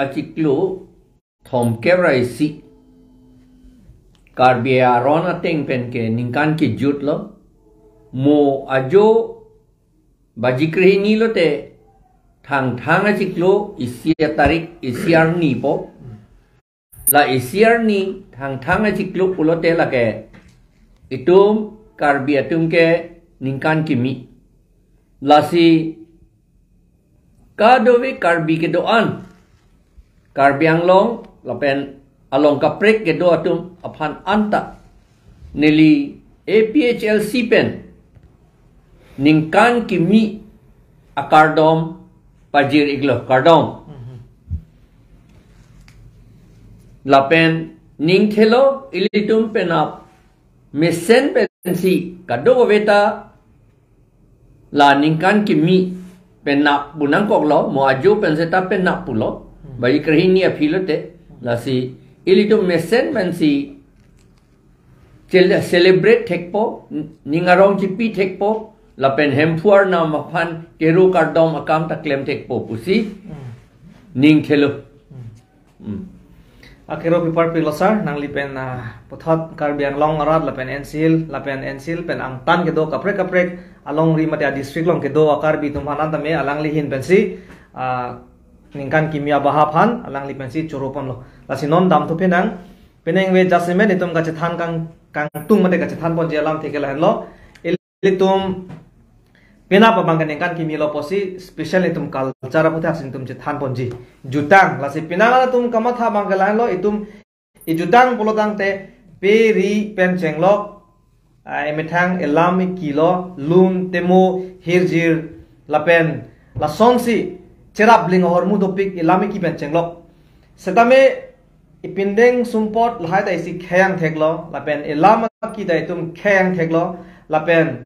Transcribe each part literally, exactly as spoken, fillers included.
achiklo thomkep ra isi Karbi aron ateng pen ke ningkan kejut lo. Mo ajo baji krehini lote Thangthang achiklo isi atarik, isi arni po. La isi arni Thangthang achiklo pulote lake itum Karbi atum ke ningkan kimi. Lasi kadokave Karbi kedo-an, Karbi Anglong lapen along kaprek kedo atum aphan anta neli A P H L C pen ningkan kimi akardom pajir-iklo, kardom. Lapen ning thelo, ilitum penap mesen pensi kadokave ta la ningkan kimi penap pu nangkoklo, mo ajo pen seta penap pulo. Baji krehini aphi lote, lasi ilitum mesen pensi cel-, celebrate thekpo, ning arong chipi thekpo, lapen Hemphu Arnam aphan kero kardom akam ta klem thekpo pusi ning thelo. Hmm. Akero piparpiklo sir, nangli pen, ah, puthot Karbi Anglong arat lapen N C Hills, lapen N C Hills pen angtan kedo kaprek kaprek alongri mate adistrict along kedo a-Karbi atum aphan antame alangli ahin pensi, ah, ningkan kimi abaha aphan alangli pensi choro ponlo. Lasi non damthu pinang, penang ve jasemet itum kachethan kang, kangtung mate kachethan ponji alamthe ke lahenlo. Ilitum penap abang ke ningkan kimi lo pusi special itum culture aputhak si itum chethan ponji. Jutang, lasi penang atum kamatha abang ke lahenlo, itum ejutang pulo tangte pe ri pen chenglok, ah, emethang elam eki lo, lun temo hirjir lapen lasonsi cherap ling ahormu dopik elam eki pen chenglok. Setame ipindeng sumpot lahai ta isi kheyang theklo, lapen elam eki ta itum kheyang theklo, lapen,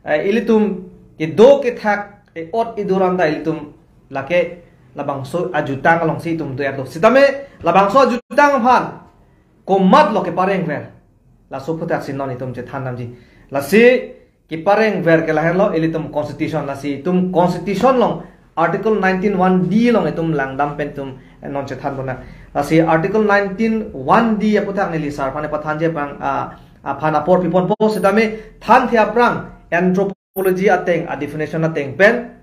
eh, ilitum kedo kethak, eh, ot iduran ta ilitum lake labangso ajutang alongsi itum do-etlo. Setame labangso ajutang aphan komatlo keparengver, laso aputhak si non itum chethan damji. Lasi keparengver ke lahenlo, ilitum constitution, lasi itum constitution along Article nineteen one D along itum langdam pen itum, eh, non chethan ponnang. Lasi Article nineteen one D aputhak neli sir aphan epathanji aphrang, ah, aphan apor piponpo, setame thanthe aphrang anthropology ateng, a-definition ateng pen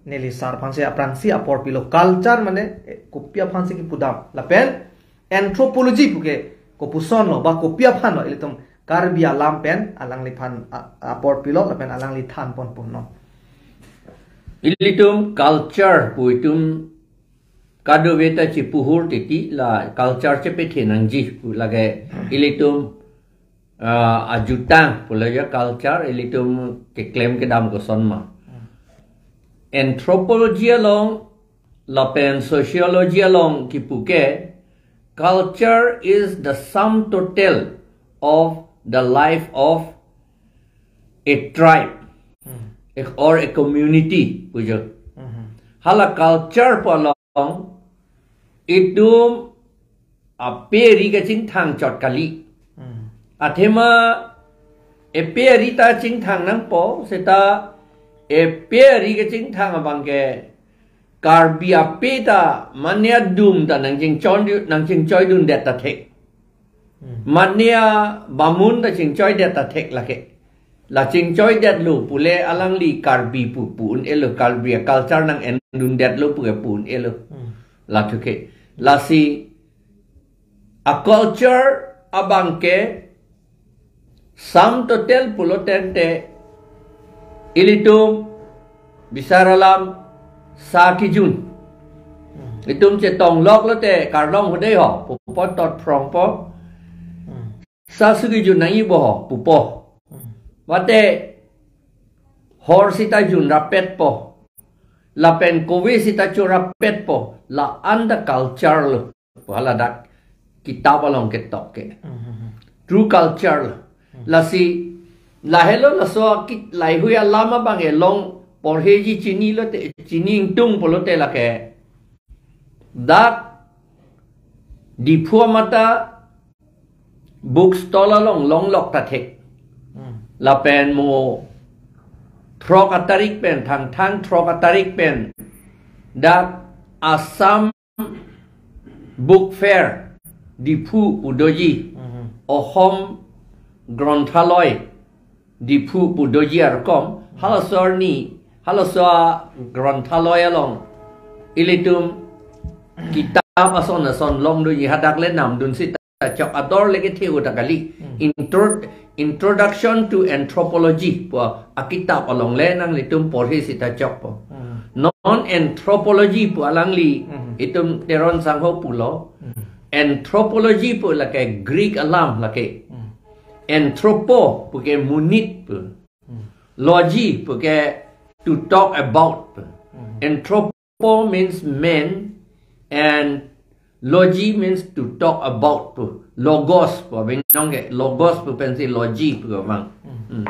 neli sir aphansi aphrangsi apor pilo. Culture mane, eh, kopi aphansi kipudam, lapen anthropology puke kopuson lo ba kopi aphan lo, ilitum Karbi alam pen alangliphan a-, apor pilo lapen alangli than ponpo non. Ilitum culture pu itum kadokave ta chipuhur titi, la culture chepethe nangji pu lake ilitum, ah, ajutang pulo ya culture ilitum keklem kedam koson ma. Anthropology along lapen sociology along kipu ke, culture is the sum total of the life of a tribe, hmm, or a community, pujo. Hmm. Hala culture pu along itum ape ari kachingthang chot kali. Hmm. Athema epe ari ta chingthang nangpo, seta epe ari kachingthang abang ke Karbi ape ta mane adum ta nangchingchoi, nangchingchoidundet ta thek. Hmm. Mane abamun ta chingchoidet ta thek lake. La chingchoidetlo pule alangli Karbi pu pu-un-elo, Karbi a-culture nang-endundetlo puke pu-un-elo. Hmm. Lathuke. Lasi a-culture abang ke sum total pulo tangte ilitum bisar alam sa kejun. Hmm. Itum chetonglok lote karlong hodei ho, pupo tot phrongpo. Hmm. Sa su kejun nangji bo ho, pupo. Hmm. Mate hor sita jun rapetpo. Lapen kove sita cho rapetpo. La-an ta culture lo. Hala dak kitab along ketok ke. Hmm. True culture lo. Hmm. Lasi, lahelo laso kit laheihui alam abang elong porheji chini lote, chini ingtung pulote lake. Dak Diphu amata bookstall along longlok ta thek. Hmm. Lapen mo throk atarik pen, Thangthang throk atarik pen dak Assam Book Fair, Diphu pu doji, Mhm. Ahom Gronthaloi, Diphu pu doji arkom, halaso arni, halaso a-gronthaloi along, ilitum kitab ason ason long doji, hadak le namdun sita chok, ador le kethe-o ta kali. Hmm. Intro-, Introduction to Anthropology pu akitab along le nanglitum porhi sita chokpo. Hmm. Non anthropology pu alangli, Hmm. itum Teron sangho pulo. Hmm. Anthropology pu lake Greek alam lake. Hmm. Anthropo pu ke monit pu. Hmm. Logy pu ke to talk about pu. Hmm. Anthropo means man and logy means to talk about pu. Logos pu abinong ke, logos pu pensi logy pu abang. Hmm. Hmm.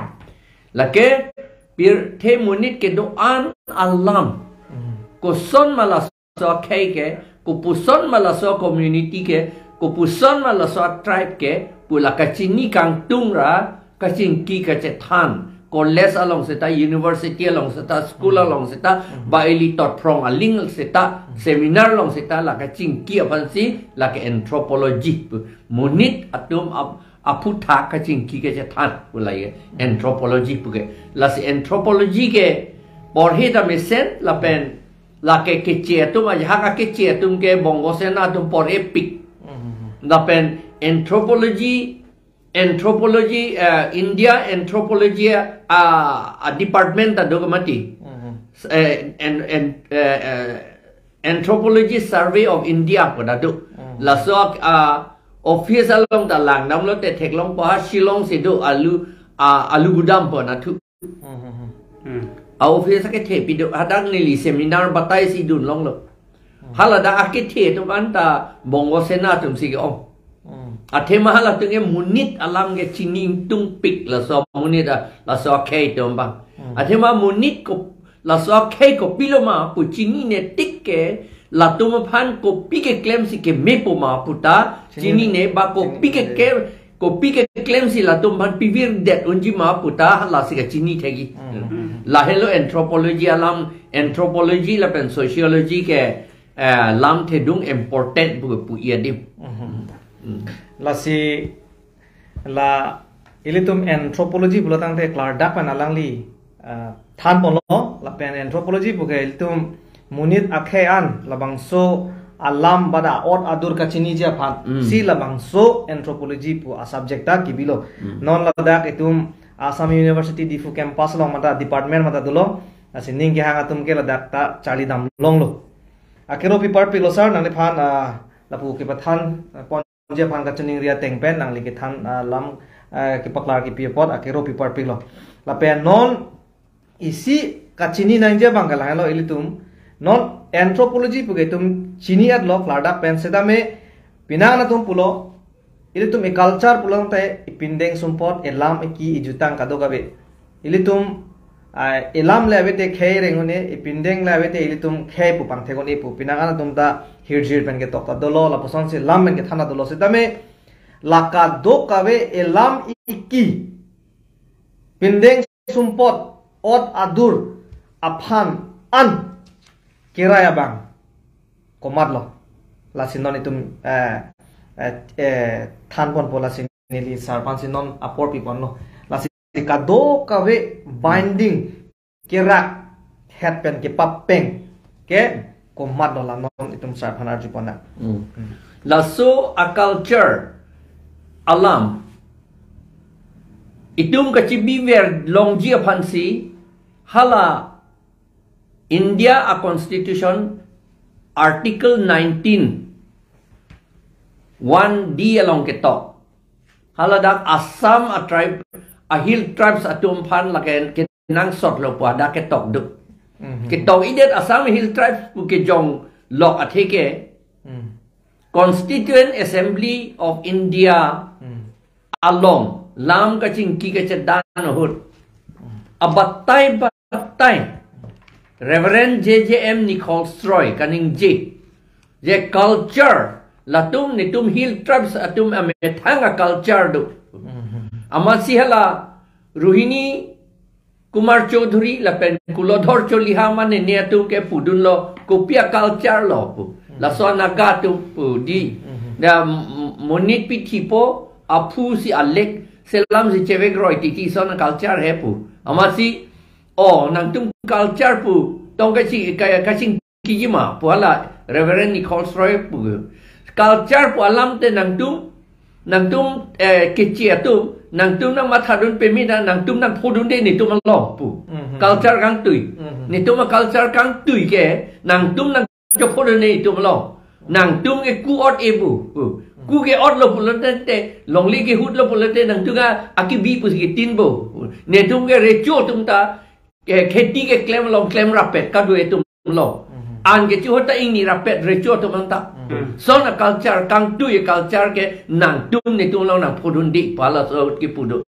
Lake pirthe monit kedo-an alam. Hmm. Koson ma laso akhei ke, kopuson ma laso community ke, kopuson ma laso tribe ke, pu la kachini kangtung ra, kachingki kachethan, college along seta, university along seta, school Hmm. along seta, Hmm. ba ili totphrong aling seta, Hmm. seminar along seta, la kachingki aphansi, lake anthropology pu. Monit atum ap-, aphuthak kachingki kachethan pu la ye anthropology pu ke. Lasi anthropology ke porhi ta mesen lapen lake keche atum, ajahak akeche atum ke Bongo Sena atum porhi pik. Mhm. Lapen anthropology, anthropology, eh, India anthropology a, a department ta do ke mati. Mhm. Eh, en, en, eh, eh, Anthropology Survey of India pu ta do. Hmm. Laso, ah, office along ta langdamlote theklongpo, ha Shillong si do, alu, ah, alu gudam pu nathu. Hmm, hmm, hmm. Hmm. A-office akethe pi do, hadak neli seminar batai si dun longlo. Hmm. Haladak akethe atum anta Bongo Sena atum si ke-ong. Hmm. Athema halatum ke monit alam ke chini ingtungpik laso monit a, laso akhei atum abang. Hmm. Athema monit ko laso akhei kopilo ma pu chinine tik ke, latum aphan kopi keklemsi kemepo ma pu ta, Chinine. chinine ba kopi Chinine. keke, kopi keklemsi latum aphan pivirdet unji ma pu ta, lasi kachini thekji. Hmm. Lahelo anthropology alam, anthropology lapen sociology ke, eh, lamthe dung important pu, pu iya dim. Hmm. Hmm. Lasi la ilitum anthropology pulo tangte klardak pen alangli, ah, thanponlo, lapen anthropology pu ke ilitum monit akhei an labangso alam ba da ot adur kachiniji aphan, Mm. si labangso anthropology pu a-subject ta kibilo. Mm. Non ladak itum Assam University Diphu campus along mata department mata dolo, lasi ning kehang atum ke ladak ta charlidam longlo. Akero piparpiklo sir, nangliphan, ah, lapu kepathan, ah, pon je aphan kachiningri ateng pen nangli kethan, ah, lam, ah, kepaklar kipi apot akero piparpiklo. Lapen non isi kachini nangji abang ke lahelo ilitum. Non anthropology pu ke itum chini-etlo klardak pen setame penang atum pulo ilitum e-culture pulo tangte ipindeng sumpot, elam eki, ejutang kadokave. Ilitum, ah, elam le avete khei reng un-e, ipindeng le avete ilitum khei pu pangthek un-e pu. Penang atum ta hirjir pen ketok ta dolo, lapusonsi lam pen kethan ta dolo. Setame la kadokave elam eki, pindeng sumpot, ot adur aphan an kerai abang komatlo. Lasi non itum, eh, eh, eh, thanponpo, lasi neli sir aphansi non apor piponlo. Lasi kadokave binding kerak het pen kepapeng ke komatlo, la non itum sir aphan arjupon nang. Hmm. Hmm. Laso a-culture alam itum kachibiver longji aphansi hala India a-constitution article nineteen one D along ketok. Haladak Assam a-tribe, a-hill tribes atum aphan lake kenangsotlo pu hadak ketok do. Mhm. Ketok-idet Assam Hill Tribes pu kejong lok athe ke, Hmm. Constituent Assembly of India Hmm. along lam kachingki kachedan ahut, Hmm. abatai batai Reverend J J M Nichols Roy kaningje, je culture, latum netum hill tribes atum amethang a-culture do. Mhm. Amatsi hala Rohini Kumar Chowdhury lapen Kulodhar Choliha mane ne atum ke pudunlo, kopi a-culture lo pu. Laso Naga atum pu di. Mhm. Da m- monit pithi po aphu si alek selam si chevek roi titi son culture he pu. Amatsi o nangtum culture pu tong kaching ka- kachingki ma pu hala Reverend Nichols Roy pu. Culture pu alam te nangtum nangtum eh, keche atum nangtum nangmathadun pemi na nangtum nangphodunde netum along pu. Mhm. Culture kangtui. Mhm. Netum a culture kangtui ke nangtum nangchophodunde netum along. Nangtum ke ku ot e pu pu. Ku ke ot lo pulote te longle ke hut lo pulote nangtum ke akibi pusi ketin pu. Netum ke recho atum ta ke kheti keklem along klem rapet kadu etum along. Mhm. An ke chu hota ingni rapet recho atum anta. Mhm. Son a culture kangtui culture ke nangtum netum along nangphodunde pu laso ahut kipu do.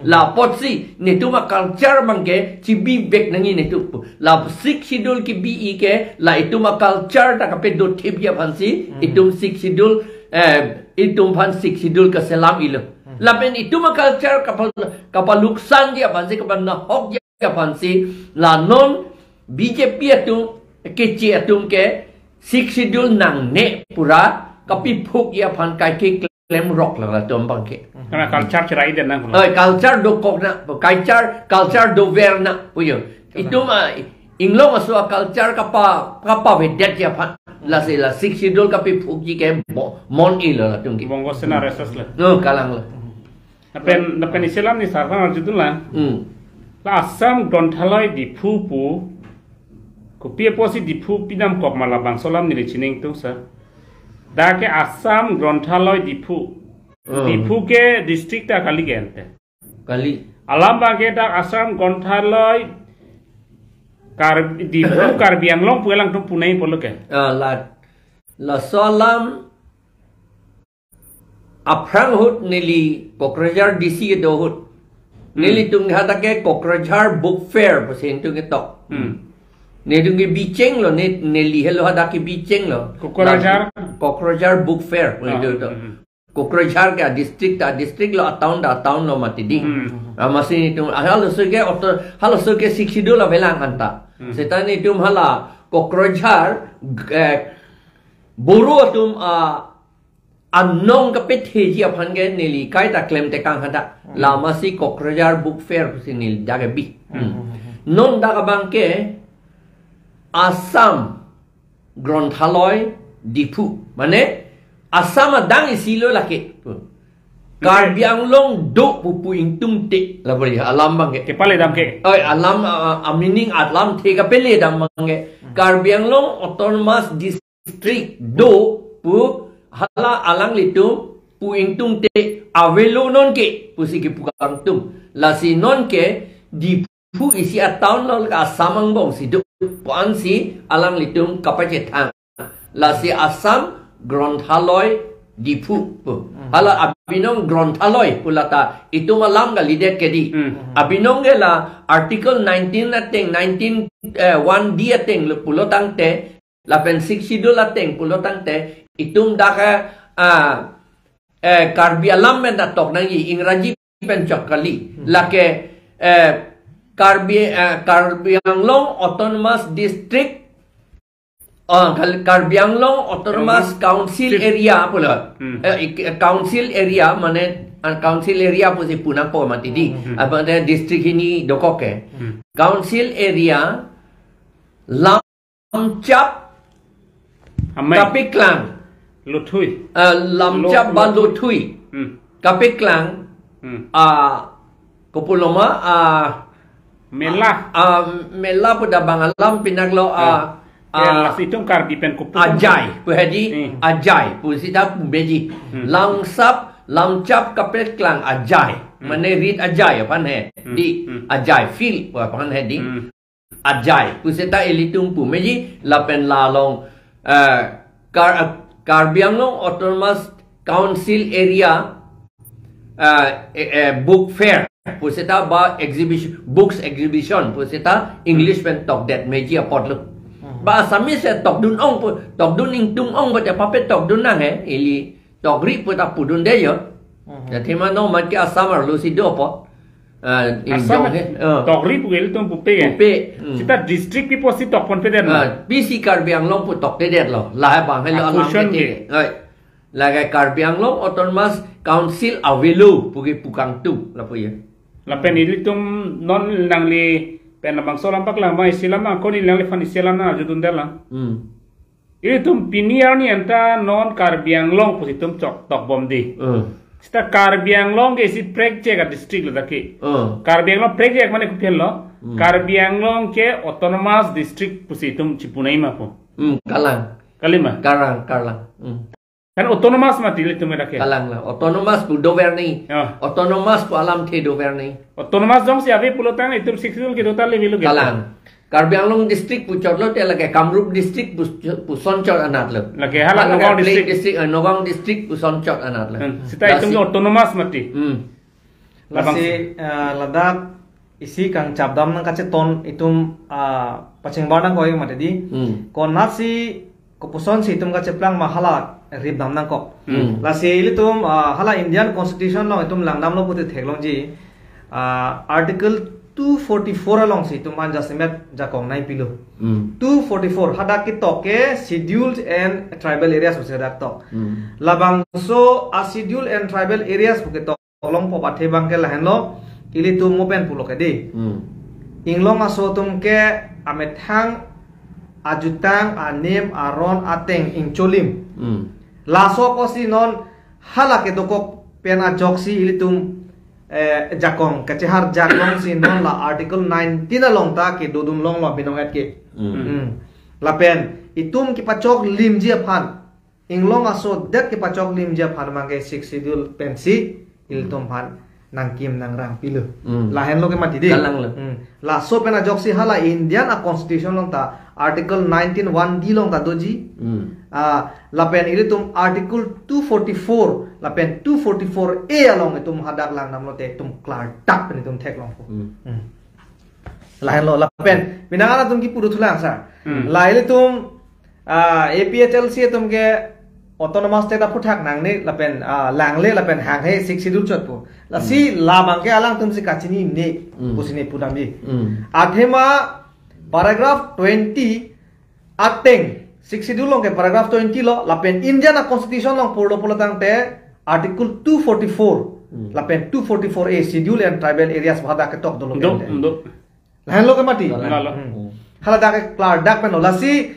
La apotsi netum a culture abang ke chibibek nangji netum pu. La Sixth Schedule kibi ke la itum a culture ta kapedothepji aphansi, mhm, itum Sixth Schedule, eh, itum aphan Sixth Schedule kaselam ilo. Mhm. Lapen itum a culture kapa- kapaluksanji aphansi, kapanahokji aphansi, la non B J P atum, keche atum ke Sixth Schedule nangne pu ra kapiphukji aphan kaike klemrok la latum abang ke. Karena culture cherai den nang. Oi, culture dokok na, culture, culture dover na pu jo. Itum a inglong aso a culture kapa- kapavedetji aphan. Lasi la Sixth Schedule kapiphukji ke bo- mon ilo latum ke. Bongo sena reses le. No, kalang lo. Lapen, lapen isi alam ni sar aphan arjudun la. Hmm. La Assam Gronthalaya Diphu pu, kopi apotsi Diphu pidamkok ma labangso alam neli chiningtung sir. Dak ke Assam Gronthalaya Diphu. Hmm. Diphu ke district ta kali ke ante. Kali. Alam abang ke dak Assam Gronthalaya Kar- Diphu Karbi Anglong pu alangtum punai pulo ke. Ah, la- laso alam aphrang ahut neli Kokrajhar D C kedo ahut. Hmm. Nelitum hadak ke Kokrajhar Book Fair pusi itum ketok. Hmm. Netum kebicheng lo, ne- neli helo hadak kebicheng lo. Kokrajhar? Kokrajhar Book Fair pu Ah, itum ketok. Hmm. Kokrajhar ke district ta district lo, a town ta town lo mati di. Hmm. Amatsi netum halaso ke oto- halaso ke Sixth Schedule avelang anta. Hmm. Seta netum hala Kokrajhar, eh, Boro atum a anong kapetheji aphan ke neli kaita klemtekang hadak. Hmm. La amatsi Kokrajhar Book Fair pusi neli dak kebi. Hmm. Hmm. Non dak abang ke Assam Gronthalaya Diphu. Mane Assam adang isi lo lake. Karbi Anglong do pu pu ingtungte la beri alam abang ke. Kepale dam ke. Oi, alam, ah, ah, meaning alamthe kapale dam abang ke. Hmm. Karbi Anglong Autonomous District do pu hala alanglitum pu ingtungte avelo non ke pusi kipu kangtung. Lasi non ke Diphu isi a town lo ka Assam angbong si do pu ansi alanglitum kapachethang. Lasi Assam Gronthalaya Diphu pu. Hmm. Hala abinong Gronthalaya pu lata itum alam kalidet ke di. Hmm. Abinong ke la Article nineteen ateng, nineteen, eh, one D ateng lo pulo tangte, lapen Sixth Schedule ateng pulo tangte, itum dak, ah, eh, Karbi alam pen ta tok nangji, Ingraji pen chok kali. Hmm. Lake, eh, Karbi, eh, Karbi Anglong Autonomous District, ah, Kal- Karbi Anglong Autonomous Autonomous Council District. Area pulo. Hmm. Eh, ik- eh, Council Area mane, ah, Council Area pusi punangpo mati di. Hmm. Apa district hini dokok ke. Hmm. Council Area Lamchap Amei. Kapeklang. Lothui. Ah, Lamchap Lo- ba Lothui. Hmm. Kapeklang. Hmm. Ah, kopuloma, ah, Mela. Ah, Mela pu da bang alam pinak lo, ah, Ya, ah, lasi itum Karbi pen kopung. Ajai pu hedi, Hmm. Ajai pu sita pu beji. Hmm. Lamchap, Lamchap Kapeklang Ajai. Hmm. Mane rit Ajai aphan he. Hmm. Di Hmm. Ajai field pu aphan he di. Hmm. Ajai pu seta ilitum pu meji lapen la along, eh, Kar- Karbi Anglong Autonomous Council Area, eh, eh, eh, Book Fair pu seta ba exhibition, books exhibition pu seta English pen tokdet meji apotlo. Hmm. Ba Assamese tokdun ong pu, tokdun ingtung ong pu te pape tokdun nang he, ili tokri pu ta pudunde jo. Hmm. Jadi mano mat ke Assam arlo si do po. Ah, Assam ingjong he. Ah. Tokri pu ilitum pupe ke. Pupe. Hmm. Seta district pi pusi tokponpedet na. Ah, P C Karbi Anglong pu toktedet lo. Lahai bang helo alam Akushan ke ke. Hai. Lake Karbi Anglong Autonomous Council avelo puke pukangtu lapu ya. Lapen ilitum non nangli pen labangso alam paklang ma isi alam ma koni nangliphan isi alam nang arjudundet lang. Hmm. Ilitum pini arni anta non Karbi Anglong pusi itum chok tokbomde. Hmm. Seta Karbi Anglong ke isi prekjak a-district lo dak ke. Hmm. Karbi Anglong prekjak mane kopi henlo. Hmm. Karbi Anglong ke autonomous district pusi itum chipunai ma po. Hmm, kalang. Kali ma? Kalang, kalang. Hmm. Kan autonomous mati ilitum dak ke. Kalang la. Autonomous pu dover ni. Ya. Autonomous pu alamthe dover ni. Autonomous jongsi ave pulotang itum Sixth Schedule kedo ta le velo ke. Kalang. Karbi Anglong district pu chotlo te lake Kamrup district pu, pu sonchot anat lo. Lake hala Hala Nagaon plain district. District, eh, Nagaon district pu sonchot anat lo. Hmm. Seta itum Lasi ke autonomous mati. Hmm. Labang Lasi, eh, ladak isi kangchapdam nang kacheton itum, ah, pachingbar nangkok mati di. Hmm. Konatsi kopuson si itum kacheplang ma hala ripdam nangkok. Hmm. Lasi ilitum, ah, hala Indian Constitution along itum langdamlo pute theklongji, ah, Article two forty-four alongsi itum an jasemet jakong nai pilo. Hmm. Two forty-four hadak ketok ke scheduled and tribal areas pusi hadak tok. Hmm. Labangso a-scheduled and tribal areas pu ketok along po pathe abang ke lahenlo, ilitum mo pen pulo ke di. Hmm. Inglong aso atum ke amethang, ajutang, anim, aron, ateng, ingcholim. Hmm. Laso apotsi non hala kedokok pen ajoksi ilitum, eh, jakong, kachehar jakong si non la Article nineteen along ta kedodun longlo binong et ke. Hmm. Hmm. Lapen itum kepachoklimji aphan, inglong aso det kepachoklimji aphan abang ke Sixth Schedule pensi ilitum aphan nangkim nangrang pilo. Hmm. Lahenlo ke mati di. Kalang lo. Hmm. Laso pen ajoksi hala Indian a-Constitution along ta Article nineteen one D along ta doji. Hmm. Ah, lapen ilitum Article two forty-four lapen two forty-four A along itum hadak langdamlo te itum klardak pen itum theklongpo. Hmm. Hmm. Lahenlo lapen pinangan atum kipu dothulang sir. Hmm. La ilitum, ah, A P H L C atum ke autonomous state aphuthak nangne lapen, ah, langle lapen hanghe Sixth Schedule chotpo. Lasi Hmm. labang ke alangtum si kachinine Hmm. pusi ne pudamji. Hmm. Athema paragraph twenty ateng, Sixth Schedule along ke paragraph twenty lo, lapen Indian a-Constitution along purlo pulotangte Article two forty-four, Hmm. lapen two forty-four A, Schedule and Tribal Areas pu hadak ketok dolo Do, kente. do. Lahenlo ke mati? Lalo. Hmm. Hala dak ke klardak pen lo. Lasi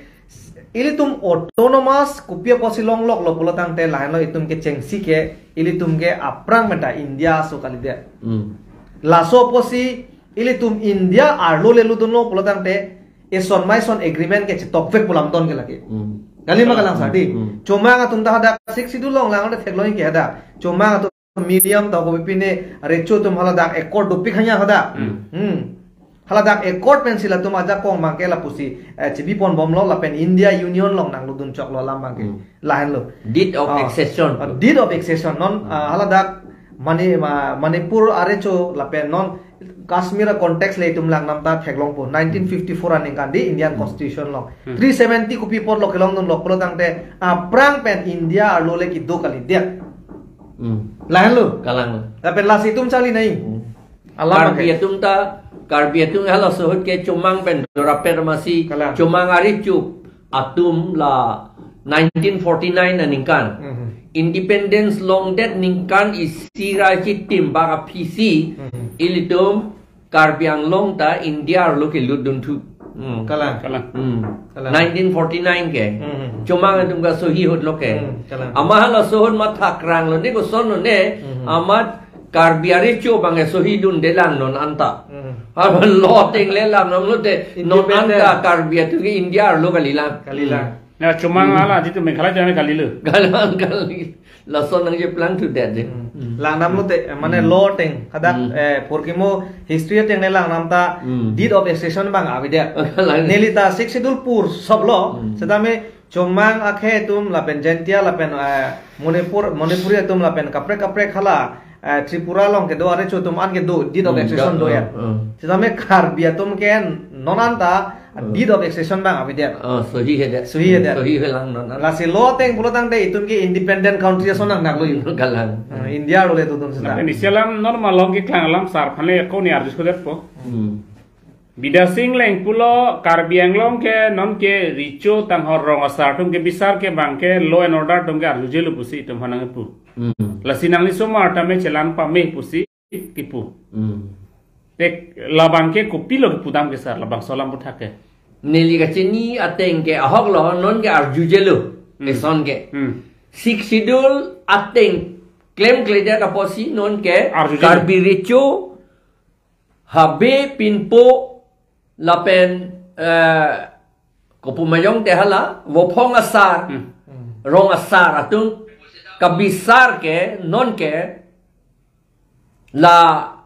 ilitum autonomous kopi apotsi longloklo pulotangte lahenlo itum kechengsi ke ilitum ke aphrang menta India aso kalidet. Hmm. Laso apotsi ilitum India arlo le lutdunlo pulotangte ison ma ison agreement ke chetokvek pu lamdon ke lake. Hmm. Kali ma kalang sir di. Hmm. Chomang atum ta hadak Sixth Schedule along lang ada theklong ke hadak. Chomang atum Mizoram ta kopi pine Recho atum hala dak accord dopik hanya hadak. Hmm. Hmm. Hala dak accord pensi latum ajakong abang ke lapusi, eh, chibiponbomlo lapen India Union along nanglutdun choklo alam abang ke. Hmm. Lahenlo. Deed of Ah, accession. ah, deed of accession non, Hmm. ah, hala dak Mani-, ma-, Manipur arecho lapen non Kashmir a-context le itum langdam ta theklongpo. Nineteen fifty-four aningkan di Indian Hmm. Constitution along. Hmm. Three seventy kopi apotlo kelongdunlo pulotangte aphrang pen India arlo le kedo kalidet. Hmm. Lahenlo. Kalang. Lapen lasi itum charli nai. Hmm. Alam Karbi pakai. atum ta, Karbi atum halaso ahut ke Chomang pen dorapet masi, Kalang. Chomang arecho atum la nineteen forty-nine aningkan. Mhm. Independence longdet ningkan isi ra chitim bak aphisi, Mhm. ilitum Karbi Anglong ta India arlo kelutdunthu. Hmm. Kalang. Kalang. Hmm. Kalang. Nineteen forty-nine ke. Hmm. Chomang atum kasohi ahut lo ke. Hmm, kalang. Ama halaso ahut mathakrang lo ne koson lo ne. Hmm. Amat Karbi arecho abang sohidunde lang non anta. Hmm. Amat law ateng le lang non lote non Independent. anta Karbi atum ke India arlo kalilang. Kalilang. Hmm. Ya, Chomang Hmm. hala jitu Meghalaya jame kalilo. Kalang kali. Lason nangcheplang thudet je. Hmm. Hmm. Langdamlo te, eh, mane Hmm. law ateng, hadak, Hmm. eh, purkimo history ateng le langdam ta Hmm. deed of accession abang avedet. Lang- Neli ta Sixth Schedule pur soplo, Hmm. setame Chomang akhei atum lapen Jaintia lapen, eh, Manipur, Manipuri atum lapen kaprek kaprek hala, eh, Tripura along kedo arecho atum an kedo deed of Hmm, accession ya, do ya. hmm, hmm. Setame Karbi atum ke non anta Deed of accession abang avedet. Oh, sohi hedet. Sohi hedet. Sohi helang non. Lasi law ateng pulotangte itum ke independent country ason nangdaklo itum. Kalang. Ah, India arlo le itum seta. Lapen isi alam non malom keklang alam sar aphan le ako ne arju sodetpo. Hmm. Bidya Sing Engleng pulo Karbi Anglong ke non ke Recho Tanghor rong asar atum kebisar ke abang ke law and order atum ke arjujelo pusi itum aphan nangpu. Hmm. Lasi nangli osomar tame chelang pame pusi kipu. Hmm. Te labang ke kopilo kipudam ke sar, labangso alam puthak ke. Neli kachini ateng ke ahok lo non ke arjujelo. Hmm. Eson ke. Hmm. Sixth Schedule ateng klemkledet apotsi non ke Arjujelo. Karbi Recho, Habe, Pinpo lapen eh, kopu majong te hala Vophong asar, Hmm. rong asar atum kebisar ke non ke la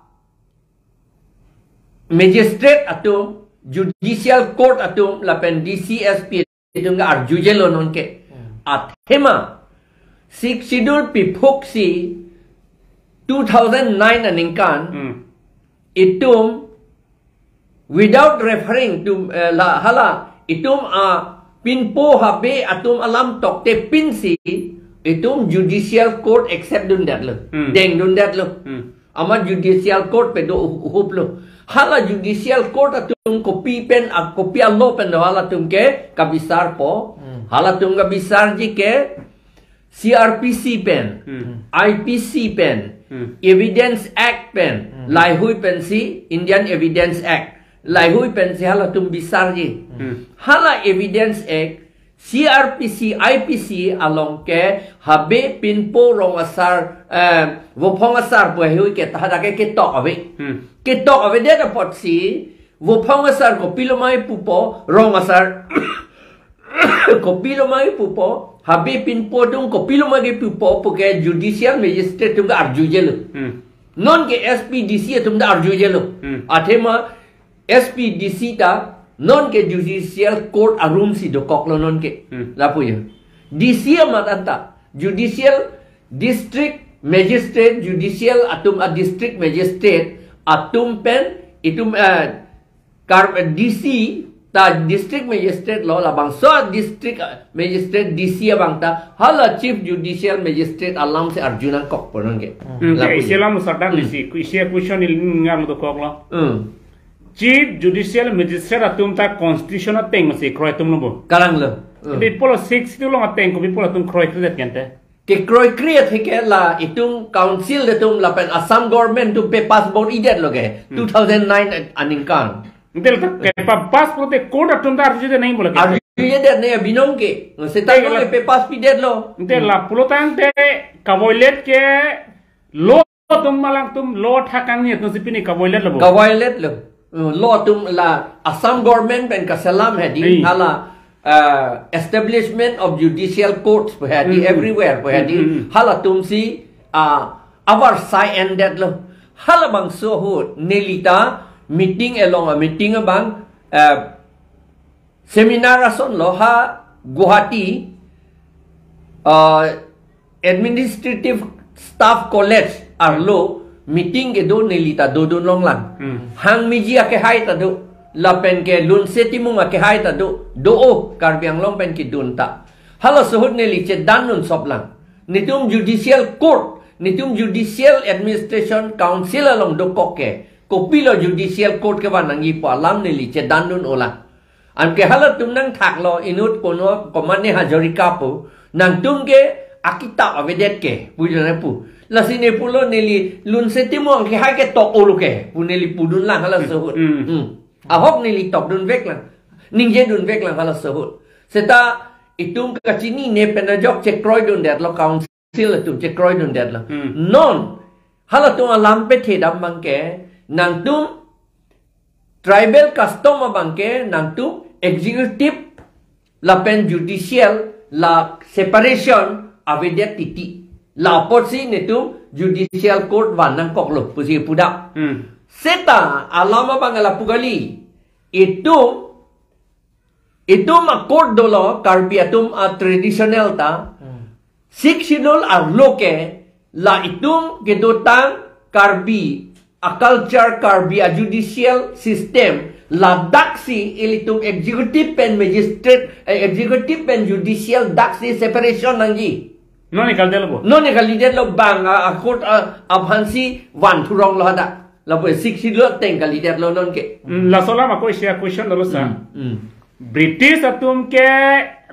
magistrate atum, judicial court atum lapen D C, S P atum ke arjujelo non ke. Athema Sixth Schedule piphuk si two thousand nine aningkan Hmm. itum, without referring to eh, la hala itum a Pinpo, Habe atum alam toktepin si itum judicial court accept dundetlo, Hmm. dengdundetlo. Hmm. Amat judicial court pado uh- uhuplo. Hala judicial court atum kopi pen a kopi a law pen do halatum ke kebisarpo. Hmm. Halatum kebisarji ke C R P C pen, Hmm. I P C pen, Hmm. Evidence Act pen, Hmm. lahui pensi Indian Evidence Act, lahui pensi halatum bisarji. Hmm. Hala Evidence Act, C R P C, I P C along ke Habe, Pinpo, rong asar, eh, Vophong asar pu heihui ke tahada ke ketok ave. Hmm. Ketok avedet apotsi Vophong asar kopilo ma kipupo, rong asar kopilo ma kipupo, Habe, Pinpo atum kopilo ma kipupo puke judicial magistrate atum ke arjujelo. Hmm. Non ke S P, D C atum ta arjujelo. Hmm. Athema S P, D C ta non ke judicial court arum si dokoklo non ke. Hmm. Lapu ya. D C amat anta judicial, district magistrate, judicial atum a district magistrate atum pen itum eh, kar D C ta district magistrate lo, labangso district magistrate D C abang ta hala chief judicial magistrate alam si arju nangkokpo non ke. Hmm, Lapu isi ya. alam sardar Hmm. Isi, isi question il ngar lo dokoklo. Hmm. Chief Judicial Magistrate atum ta constitution ateng si kroitumlo bo. Kalanglo. Hmm. Pi pulo Sixth Schedule along ateng kopi pulo atum kroikredet kente. Kekroikre atheke la itum council atum lapen Assam government atum pe pass bor-idetlo ke. Hmm. Two thousand nine aningkan. Ntel ta ke pa pass pulote court atum ta arjude nangji pulo ke. Arjujedet ne binong ke. Seta Ntel no la- pe pass pidetlo. Ntel la pulotangte kavoilet ke law atum malangtum law thakang ni atum si pini kavoiletlo bo. Kavoiletlo. Uh, law atum la Assam government pen kaselam hedi Hmm. hala uh, establishment of judicial courts pu hedi Hmm. everywhere pu hedi Hmm, hmm, hmm. halatum si uh, avarsai endetlo. Halabangso ahut neli ta meeting along a meeting abang uh, seminar ason lo ha Guwahati uh, Administrative Staff College arlo meeting kedo neli ta dodun longlang. Hmm. Hangmiji akehai ta do, lapen ke Lunse Timung akehai ta do, do-o Karbi Anglong pen kedun ta. Halaso ahut neli chedandun soplang. Netum judicial court, netum judicial administration council along dokok ke kopilo judicial court kevan nangji pu alam neli chedandun olang. Anke halatum nangthaklo inut kono komane Hazarika pu. Nangtum ke akitap avedet ke. Pujo na pu. Lasi ne pulo neli Lunse Timung kehai ke tok olo ke. Pu neli pudun lang halaso ahut. Hmm. Hmm. Ahok neli tokdun veklang. Ningjedun veklang halaso ahut. Seta itum kachini ne pen ajok chekroidundetlo council atum chekroidundetlo. Hmm. Non halatum alam pethedam abang ke nangtum tribal custom abang ke nangtum executive lapen judicial la separation avedet titi. La apotsi netum judicial court van nangkoklo pusi pudam. Hmm. Seta alam abang lapu kali. Itum itum a court dolo Karbi atum a traditional ta. Hmm. Sixth Schedule arlo ke la itum kedotang Karbi a culture, Karbi a judicial system Ladak si ilitum executive pen magistrate, eh, executive pen judicial dak si separation nangji. Non ni kalidet lo bo. Non ni kalidet lo bang, ah, ah, court, ah, aphan si van thurong lo hadak. Lapu sixth schedule ateng kalidet lo non ke. Hmm, laso alam ako isi a-question dolo sa. Hmm, hmm. British atum ke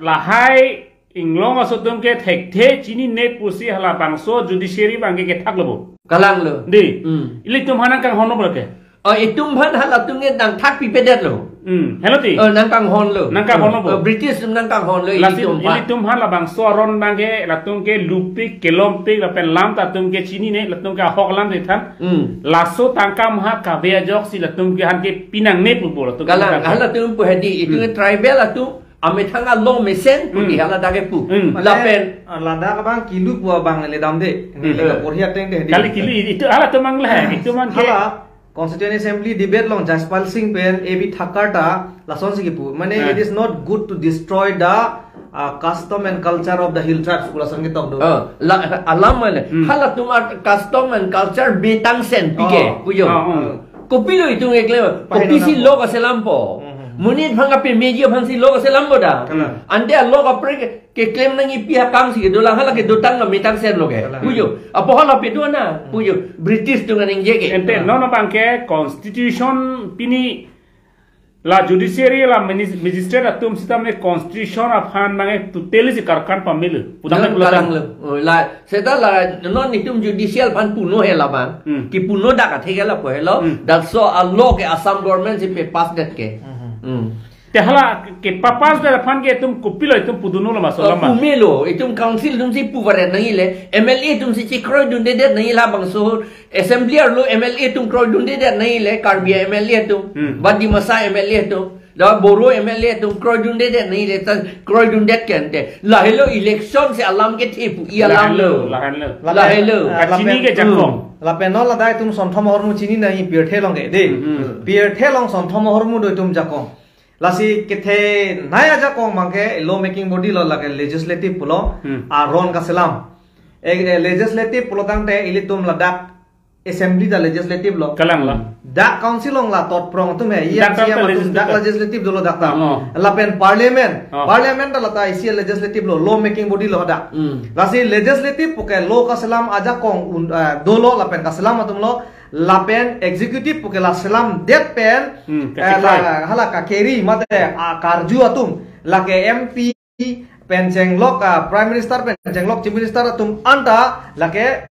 lahai inglong aso atum ke thekthe chinine pusi halabangso judiciary abang ke kethak lo bo. Kalang lo. Di. Hmm. Ilitum aphan nangkanghon lo bo ke. Oh, itum aphan halatum ke nangthak pipedet lo. Hmm. Helo ti. Oh, nangkanghon lo. Nangkanghon lo bo. Oh, British atum nangkanghon lo, lasi ilitum aphan. Ilitum aphan labangso aron abang ke latum ke lupik kelompik lapen lam ta atum ke chinine, latum ke ahok alam de than. Hmm. Laso tangka maha kave ajoksi latum ke aphan ke pinangne pu bo latum ke. Kalang, tangka. Halatum pu hedi, itum ke, hmm, tribal atum, amethang a-law mesen pu, hmm, di haladak ke pu. Hmm. Mane, lapen, ah, ladak abang kilu pu abang le dam de. Ini, hmm, le porhi ateng de di. Kali kilu itu halatum abang le, hmm, itu man ke. Hala Constituent Assembly debate along Jaispal Singh pen A B Thakur ta lasonsi kipu. Mane, hmm, it is not good to destroy the, uh, custom and culture of the hill tribes pu lason ketok do. Oh, la, alam mane. Hmm. Halatum a-custom and culture metang sen pike, oh, pujo. Oh, oh. Hmm. Kopilo itum eklem, pahino kopisi nangpo. Law kaselampo. Hmm, hmm, hmm. Monit aphan kapemeji aphansi law kaselampo da. Hmm. Ante a-law kaprek keklem nangji pi akam si kedo lang, hala kedotang lo metang sen lo ke. Kalang. Pujo. Apo hala pedo na, hmm, pujo. British atum kaningje ke. Ante, hmm, non abang ke constitution pini la judiciary la minis-, magistrate atum sitame constitution aphan abang ke totally si karkan pamelo. Pudam, non, pulo kalang tang lo. Oh, la, seta la, non itum judicial aphan puno he labang. Hmm. Kipuno dak atheke lapu helo. Hmm. That's so a-law ke Assam government si pe-pass det ke. Hmm. Hmm. Te hala kepapass det aphan ke itum kopilo itum pudunlo ma, oh, solama. Pumelo, itum council atum si puvaret nangji le, M L A atum si chekroidundedet nangji labangso, assembly arlo M L A atum kroidundedet nangji le, Karbi M L A atum, hmm, ba Dimasa M L A atum, da Bodo M L A atum kroidundedet nangji le, ta kroidundet ke ante. Lahelo election si alam kethe pu, i alam lo. Lahenlo, lahenlo. Lahelo. Ah, kachini lapen, ke jakong. Hmm. Lapen non ladak itum sonthom ahormu chini nangji pirthe along ke, de. Hmm, hmm. Pirthe along sonthom ahormu do itum jakong. Lasi kethenei ajakong abang ke law making body lo, lake legislative pulo, hmm, aron kaselam. E, e, legislative pulo tangte ilitum ladak assembly ta legislative lo. Kalang lo. Dak council along la totprong atum he. Dak, dak ta atum legislative. Dak legislative dolo dak ta. Oh. Lapen parliament. Oh. Parliament ta la ta isi legislative lo, law making body lo dak. Hmm. Lasi legislative puke law kaselam ajakong un, eh, dolo lapen kaselam atum lo. Lapen executive puke la selamdet pen, hmm, eh, kachekroi. La, hala kakeri mate, ah, karju atum, lake M P pen chenglok, ah, Prime Minister pen chenglok Chief Minister atum anta lake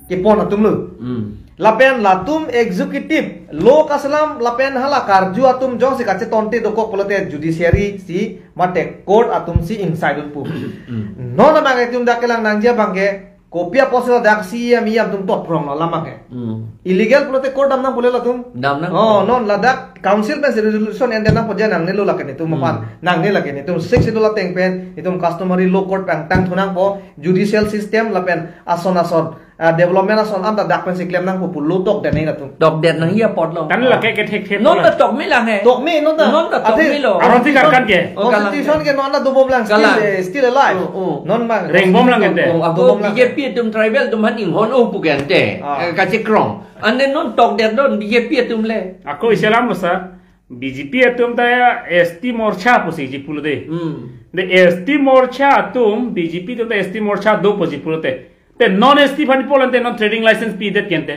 kepon atum lo. Hmm. Lapen latum executive law kaselam lapen hala karju atum jongsi kachetonte dokok pulote judiciary si mate court atum si ingsai dun pu. Hmm. Non abang itum dak kelang nangji abang ke kopi apotsi ladak C E M, E M atum totprong lo alam abang ke. Hmm. Illegal pulote court dam nangpo le latum. Dam nang. Oh, non ladak council pensi resolution en-det nangpo, je nangnelo lake netum, hmm, aphan. Nangne lake netum. Sixth schedule ateng pen, itum customary law court pen tang thu nangpo, judicial system lapen ason ason, ah, development ason anta dak pensi klem nangpo pu law tokdet nangji latum. Tokdet nangji apot lo. Kan lake kethek thek. Non lo. La tokme lang he. Tokme non ta. Non ta athe tokme lo. Aron si karkan ke. Oh, kalang. Constitution ke non ta dobom lang. Kalang. Still, eh, still alive. Oh, oh. Non abang. Rengbom lang ente. Oh, ako dobom lang. B J P atum tribal atum aphan inghon o pu ke ante. Ah. Eh, kachekroi. Ante non tokdet non B J P atum le. Ako isi alam lo sa. B J P atum ta ya S T Morcha pusi ji pulo de. Hmm. De S T Morcha atum, B J P atum ta S T Morcha do pusi pulote. Te non S T aphan pulangte non trading license pidet ke ante.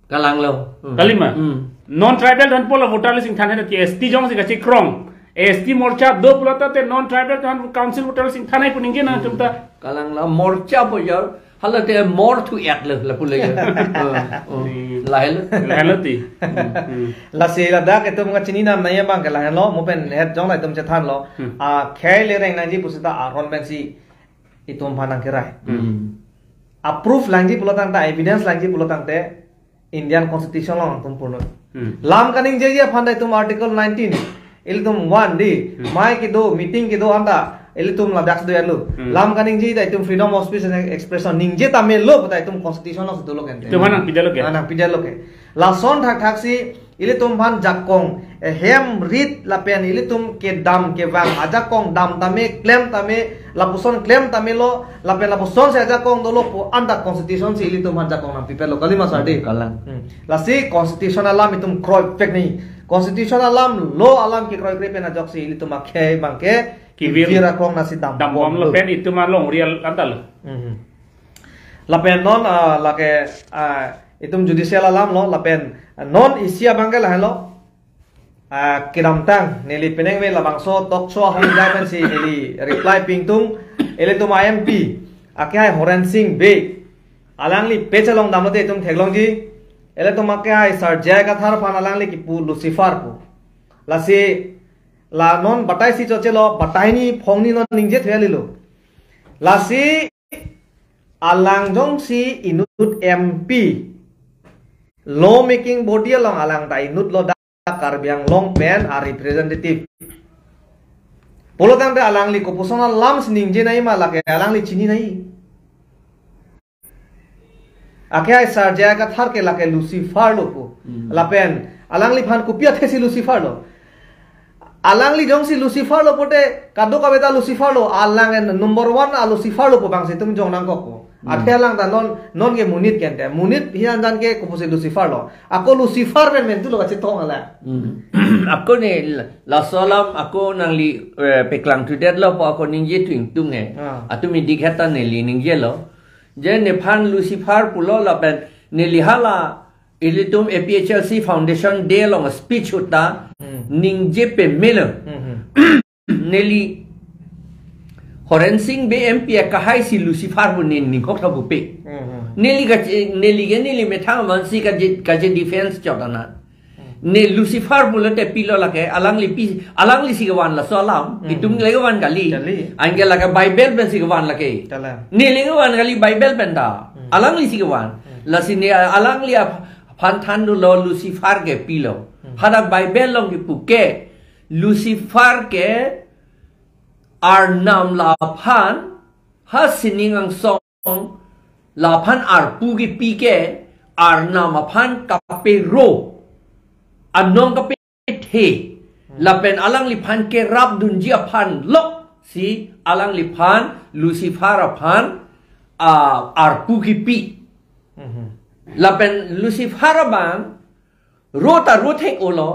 Kalang lo. Hmm. Kali ma? Hmm. Non tribal aphan pulo voter list ingthan he, ke S T jongsi kachekroi. S T Morcha do pulo ta te non tribal aphan council voter list ingthan he pu ningje nangtum ta. Kalang lo Morcha pu ya. Hala te mor thu et lo lapu le ya. Oh, oh. Hmm. Lahelo. Lahelo ti. Hmm, hmm. Lasi ladak itum kachini nam nangji abang ke lahelo, mo pen het jong la itum chethan lo. Hmm. Ah, khei le reng nangji pusita aron pensi itum aphan nangkerai. Hmm. Approve langji pulo tangte, evidence langji pulo tangte, Indian Constitution along atum purno. Hmm. Lam kaningjeji aphan ta itum Article nineteen, ilitum one di, hmm, mei kedo, meeting kedo anta, ilitum ladak do ya lo. Hmm. Lam kaningje ta itum freedom of speech and expression ningje tame lo, ta itum Constitution along si dolo ke ante. Itum aphan nangpidetlo ke. Ah, nangpidetlo ke. Lason thakthak si, ilitum aphan jakong, eh, hem rit lapen ilitum kedam kevang ajakong dam tame, klem tame, lapuson klem tame lo, lapen lapuson si ajakong dolo pu anta Constitution si ilitum aphan jakong nangpipetlo, kali ma sir di? Kalang. Hmm. Lasi Constitution alam itum kroipek nangji. Constitution alam, law alam kekroikre pen ajoksi ilitum akhei abangke kevir, kevir akrong nasi dam, dambom lo, pen itum alongri anta lo. Mhm. Lapen non, ah, lake, ah, itum judicial alam lo, lapen, ah, non isi abangke lahenlo. Ah, kedamtang neli penang ve labangso talk show ahormu dai pensi neli reply pi ingtung, ilitum a-M P akehai Horen Sing Bey, alangli page along damlote itum theklongji. Ilitum akehai Sir J I Kathar aphan alangli kipu Lucifer pu. Lasi la non batai si chochelo, batai ni phong ni non ningje thuya lilo. Lasi alang jongsi inut M P, law making body along alang ta inut lo, da Karbi Anglong pen a-representative. Pulotangte alangli kopuson alam si ningje nangji ma, lake alangli chini nangji. Akehai Sir J I Kathar ke lake Lucifer lo pu. Hmm. Lapen alangliphan kopi athesi Lucifer lo? Alangli jongsi Lucifer lo pute kadokave ta Lucifer lo, alang en number one a-Lucifer lo pu bangsi itum jong nangkok pu. Hmm. Athe alang ta non, non ke monit kente. Monit hi anjan ke kopusi Lucifer lo. Ako Lucifer pen mentu lo kachetong alang. Hmm. Ako ne la-, laso alam ako nangli, eh, peklang thudet lo pu ako ningje thu ingtung e. Ah. Atum idik heta neli ningje lo. Je nephan Lucifer pulo lapen neli hala ilitum A P H L C Foundation Day along speech ahut ta, hmm, ningje pemelo. Hmm, hmm. Neli Horen Sing Bey M P akehai si Lucifer pu ne ningkok tha pupe. Hmm, hmm. Neli ka, neli ke neli methang aman si kaje, kaje defense chot anat. Hmm. Ne Lucifer pulote pilo lake, alangli pi, alangli si kevan laso alam, hmm, itum le kevan kali. Kali. Anke lake Bible pen si kevan lake. Kali. Ne le kevan kali Bible pen ta. Hmm. Alangli si kevan. Hmm. Lasi ne alangli ap-, aphan thandunlo Lucifer ke pilo. Hmm. Hadak Bible along kipu ke Lucifer ke Arnam laphan, ha sining angsong laphan arpu kipi ke Arnam aphan kapero, anong kapethe, hmm, lapen alangliphan kerapdunji aphan lok si alangliphan Lucifer aphan, ah, arpu kipi. Mhm. Lapen Lucifer abang ro ta ro thek-olo,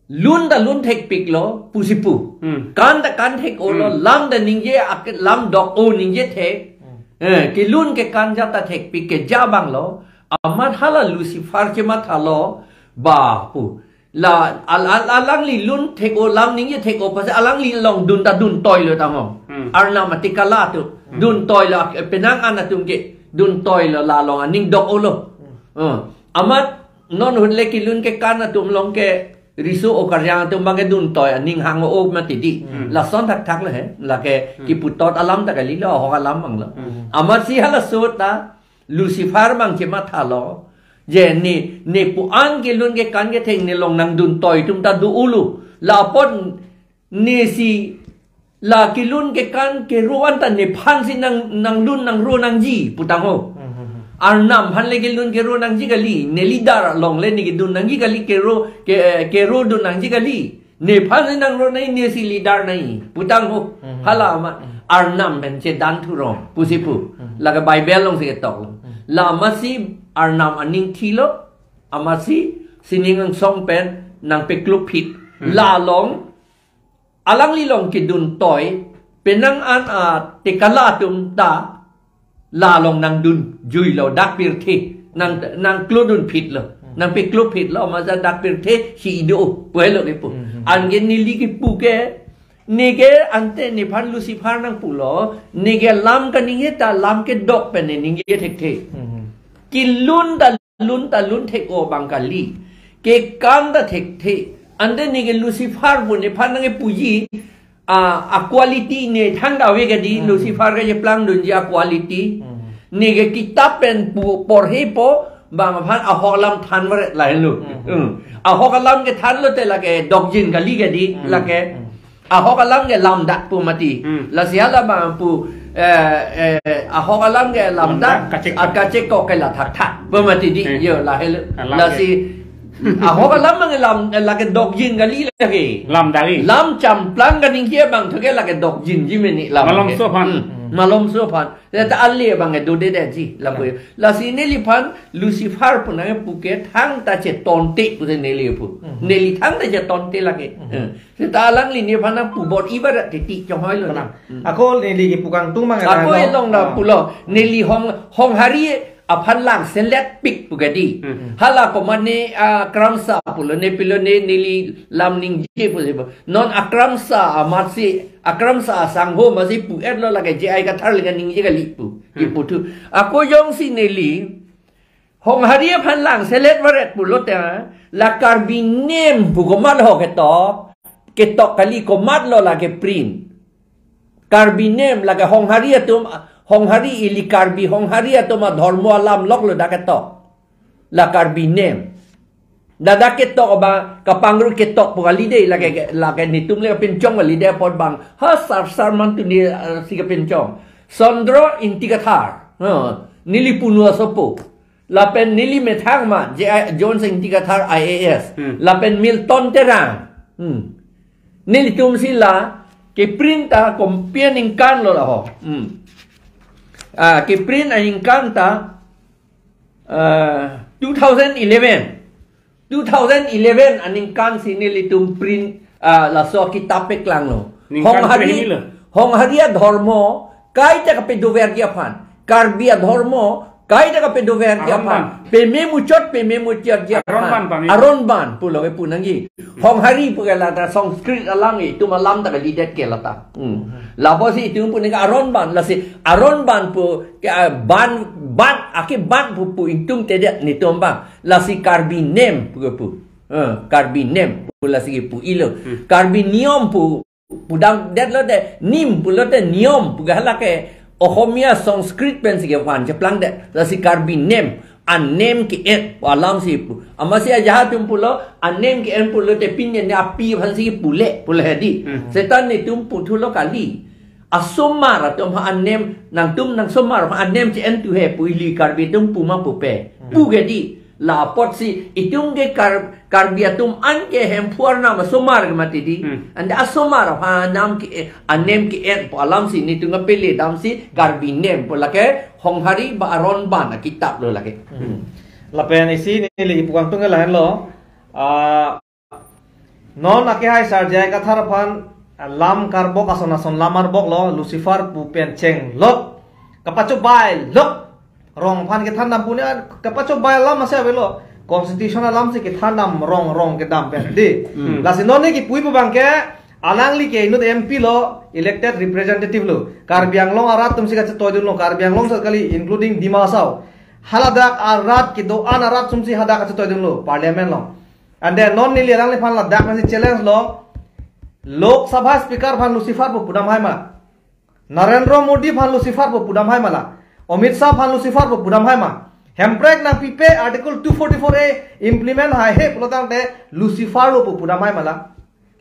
lun ta lun thekpiklo pusi pu. Hmm. Kan ta kan thek-olo, hmm, lam ta ningje ak-, lam dok-o ningje thek. Hmm. Eh, kelun kekan ajat ta thekpik ke ja abang lo. Amat hala Lucifer chemathalo ba pu. La al-, al-, alangli lun thek-o, lam ningje thek-o, pasi alangli along dun ta dun toi lo tangho. Hmm. Arnam atikala atum. Hmm. Dun toi lo, ak-, penang an atum ke dun toi lo, la along aning dok-o lo. Hmm. Eh, amat non ahut le kelun kekan atum along ke riso-o karyang atum abang ke dun toi aning hang-o mati di. Hmm. Lason thakthak lo he, lake, hmm, kiputot alam ta kali lo, ahok alam abang lo. Hmm. Amatsi halaso ta Lucifer abang chemathalo. Je ne, ne pu-an kelun kekan kethek ne along nangdun toi atum ta do-o lo. La apot nesi la kelun kekan kero anta nephan si nang, nanglun nangro nangji pu tangho. Hmm, hmm, hmm. Arnam aphan le kelun kero nangji kali, ne leader along le ne kedun nangji kali kero, ke, kero dun nangji kali. Nephan si nangro nangji, nesi leader nangji pu tangho. Hmm, hmm. Hala amat, hmm, Arnam pen chedan thurong pusi pu. Hmm. Lake Bible along si ketok lo. Hmm. La amatsi Arnam aning thilo, amatsi sining angsong pen nangpeklup phit. Hmm. La along alangli along kedun toi, penang an atikala atum ta la along nangdun jui lo, dak pirthe nang, nangklodun phit lo, hmm, nangpeklo phit lo, masa dak pirthe si ido pu helo kipu. Hmm, hmm. Anke neli kipu ke, ne ke ante nephan Lucifer nangpulo, ne ke lam kaningje ta lam kedok pen ne ningje thekthe. Hmm, hmm. Kelun ta lun ta lun thek-o abang kali. Kekan ta thekthe. Ante ne ke Lucifer pu nephan nangkepuji, ah, a-quality ne thangta ave kadi, hmm, Lucifer kecheplangdunji a-quality. Hmm. Ne ke kitap pen pu porhepo, bang aphan ahok alam than varet lahelo. Hmm. Hmm. Ahok alam kethan lote lake dokjin kali kadi, hmm, lake. Hmm. Ahok alam ke lamdak pu mati. Hmm. Lasi hala abang pu, eh, eh, ahok alam ke lamdak, lamdak, kachekok, kachekok ke la thakthak pu mati di. Hmm. Yo, lahelo. Alam ke. Lasi ahok alam abang lam, eh, lake dokjin kali lake. Lamdak i. Lam champlang kaningje abang thu ke lake dokjinji meni lam ke. Malomso aphan. Hmm. Malomso aphan. Seta ale abang ke dodedetji lapu. Lasi neliphan Lucifer pu nangkepu ke thangta chetonte pusi neli pu. Hmm. Neli thangta chetonte lake. Hmm. Eh. Seta alangli nephan nangpu bor-i barat titi chonghoi lo. Pernah. Hmm. Ako neli kepu kangtung mang. Ako elong da pulo. Neli Hong, Honghari aphan langselet pik pu kedi. Hmm. Hala komat ne, ah, Kramsa pulo, ne pilo ne neli lam ningje pusi pu. Non Akramsa amatsi, Akramsa asangho amatsi pu-etlo lake J I Kathar le kaningje kali pu. Hmm. Keputhu. Ako jongsi neli Honghari aphan langselet baret pulote, la Karbi nem pu komat ho ketok, ketok kali, komatlo lake print. Karbi nem lake Honghari atum, Honghari ili Karbi, Honghari atum adhormo alam loklo dak ketok. La Karbi nem. Dak dak ketok abang kapangru ketok pu kali dei, lake, lake netum le kapinchong kali dei apot abang. Ha sar sar mantu ne, eh, si kapinchong. Sondro Ingti Kathar. Ha, neli punu asopo. Lapen neli methang ma, J I, Jones Ingti Kathar I A S. Hmm. Lapen Milton Terang. Hmm. Nelitum si la keprint ta kopi aningkan lo la ho. Hmm. Ah, keprint aningkan ta, ah, two thousand eleven. Two thousand eleven aningkan si nelitum print, ah, laso kitap peklanglo. Ningkan Honghari, print lo. Honghari adhormo kaita kapedoverji aphan. Karbi adhormo kaita kapedoverji aphan. Aron ban. Peme muchot, peme muchotji aphan. Aron ban pame. Aron ban pulo kepu nangji. Honghari pu ke lata Sanskrit alam, itum alam ta kalidet ke lata. Hmm. Lapusi itum pu nangke aron ban, lasi aron ban pu ke, ah, ban, ban, ake ban pu, pu itum tedet netum abang. Lasi Karbi nem pu kepu. Eh, Karbi nem pu lasi kepu-ilo. Hmm. Karbi niyom pu, pudamdetlo de, nim pulote niyom pu ke hala ke Ohomia Sanskrit pensi kevan cheplangdet. Lasi Karbi nem, anem ke-en pu alam si pu. Amatsi ajahak atum pulo, anem ke-en pulote pin ne api aphansi pule, pule hedi. Hmm. Seta netum puthulo kali. Asomar atum aphan anem, nangtum nangsomar aphan anem che-entu he pu ili Karbi atum pu ma pupe. Hmm. Pu kedi. La apotsi itum ke Kar-, Karbi atum an ke Hemphu Arnam asomar ke mati di. Hmm. Ante asomar aphan nam ke, eh, anem ke-en pu alam si netum kapele damsi Karbi nem pu lake Honghari ba aron ban akitap lo lake. Hmm. Lapen isi neli kepu kangtung ke lahenlo. Ah, non akehai sar J I Kathar aphan, ah, lam karbok ason ason lam arboklo, Lucifer pu pen chenglok. Kapachobai lok. Rong aphan kethan dam pu ne, ah, kapachobai alam ase avelo. Constitution alam si kethan dam rong rong kedam pen di. Hmm. Lasi non ne kipu-i pu abang ke, alangli ke inut M P lo, elected representative lo. Karbi Anglong arat atum si kachetoidunlo, Karbi Anglong sar kali, including Dima Hasao. Haladak arat kedo-an arat atum si hadak kachetoidunlo, parliament along. Ante non neli alangliphan ladak nangsi challenge lo. Lok Sabha Speaker aphan Lucifer pu pudam hai ma? Narendra Modi aphan Lucifer pu pudam hai ma la? Amit Shah aphan Lucifer pu pudam hai ma? Hemprek nangpipe Article two forty-four A implement haihe pulo tangte Lucifer lo pu pudam hai ma la?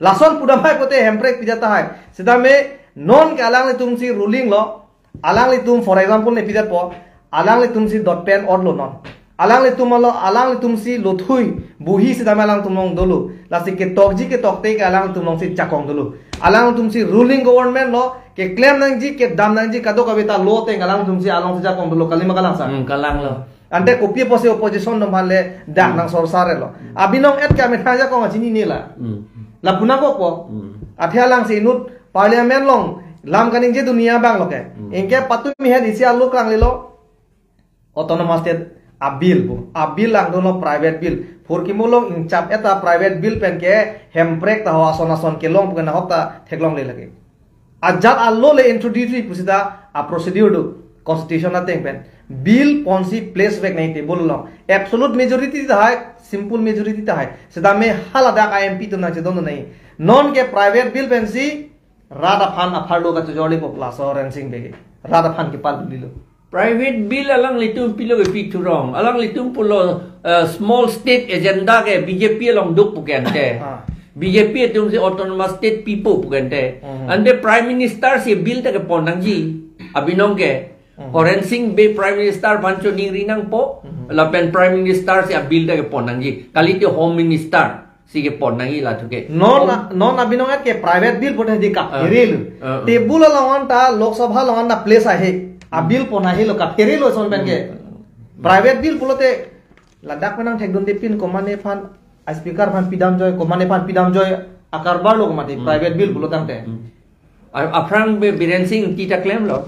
Lason pudam hai pote Hemprek pida tahai. Sitame non ke alanglitum si ruling lo. Alanglitum, for example, ne pida po, alanglitum si dot pen ot lo non. Alanglitum alo, alanglitum si lothui, buhi sitame alangtum along dolo. Lasi ketokji ketokte ke alanglitum along si jakong dolo. Alanglitum si ruling government lo, keklem nangji, kedam nangji, kadokave ta lo teng alangtum si along si jakong dolo, kali ma kalang sar? Hmm, kalang lo. Ante kopi apotsi opposition atum aphan le dak Hmm. nang sorsar lo. Hmm. Abinong et ke amethang ajakong achinine la. Hmm. La pu nangkokpo. Hmm. Athe alang si inut parliament along lam kaningje dunia abang lo ke. Hmm. Anke patumi het isi alo klanglelo. Autonomous State a bill pu. A bill langdunlo private bill. Phurkimo along ingchap-et ta private bill pen ke Hemprek ta ho ason ason kelong pu ke nahok ta theklongle lake. Ajat alo le introduce pusita a procedure do constitution ateng pen. Bill ponsi place vek nai table along. Absolute majority tahai, simple majority tahai. Sitame haladak a M P atum nangchedon nai. Non ke private bill pensi rat aphan apharlo kachojorle po, laso Horensing Bey. Rat aphan kepal dulilo. Private bill alanglitum pilo ke pithurong. Alanglitum pulo, eh, small state agenda ke B J P along duk pu ke ante. Ah. B J P atum si autonomous state pipo pu ke ante. Mhm. Ante Prime Minister si bill ta kepon nangji. Abinong ke. Mhm. Horensing Bey Prime Minister aphan choningri nangpo. Mhm. Lapen Prime Minister si a bill ta kepon nangji. Kalite Home Minister. Si kepon nangji la thu ke. Non, Om- non abinong et ke private bill pute di kap Ah. Hiril. Ah, ah. Table along an ta Lok Sabha along an ta place ahe. A bill pon ahe lo kap Hiril lo son pen ke. Hmm. Private bill pulote ladak menang thekdun de pin komane aphan a speaker aphan pidam joi, komane aphan pidam joi, akarbar lo komate Hmm. Private bill pulo tangte. Hmm. A-, aphrang Bi-, Biren Singh Ingti ta klem lo.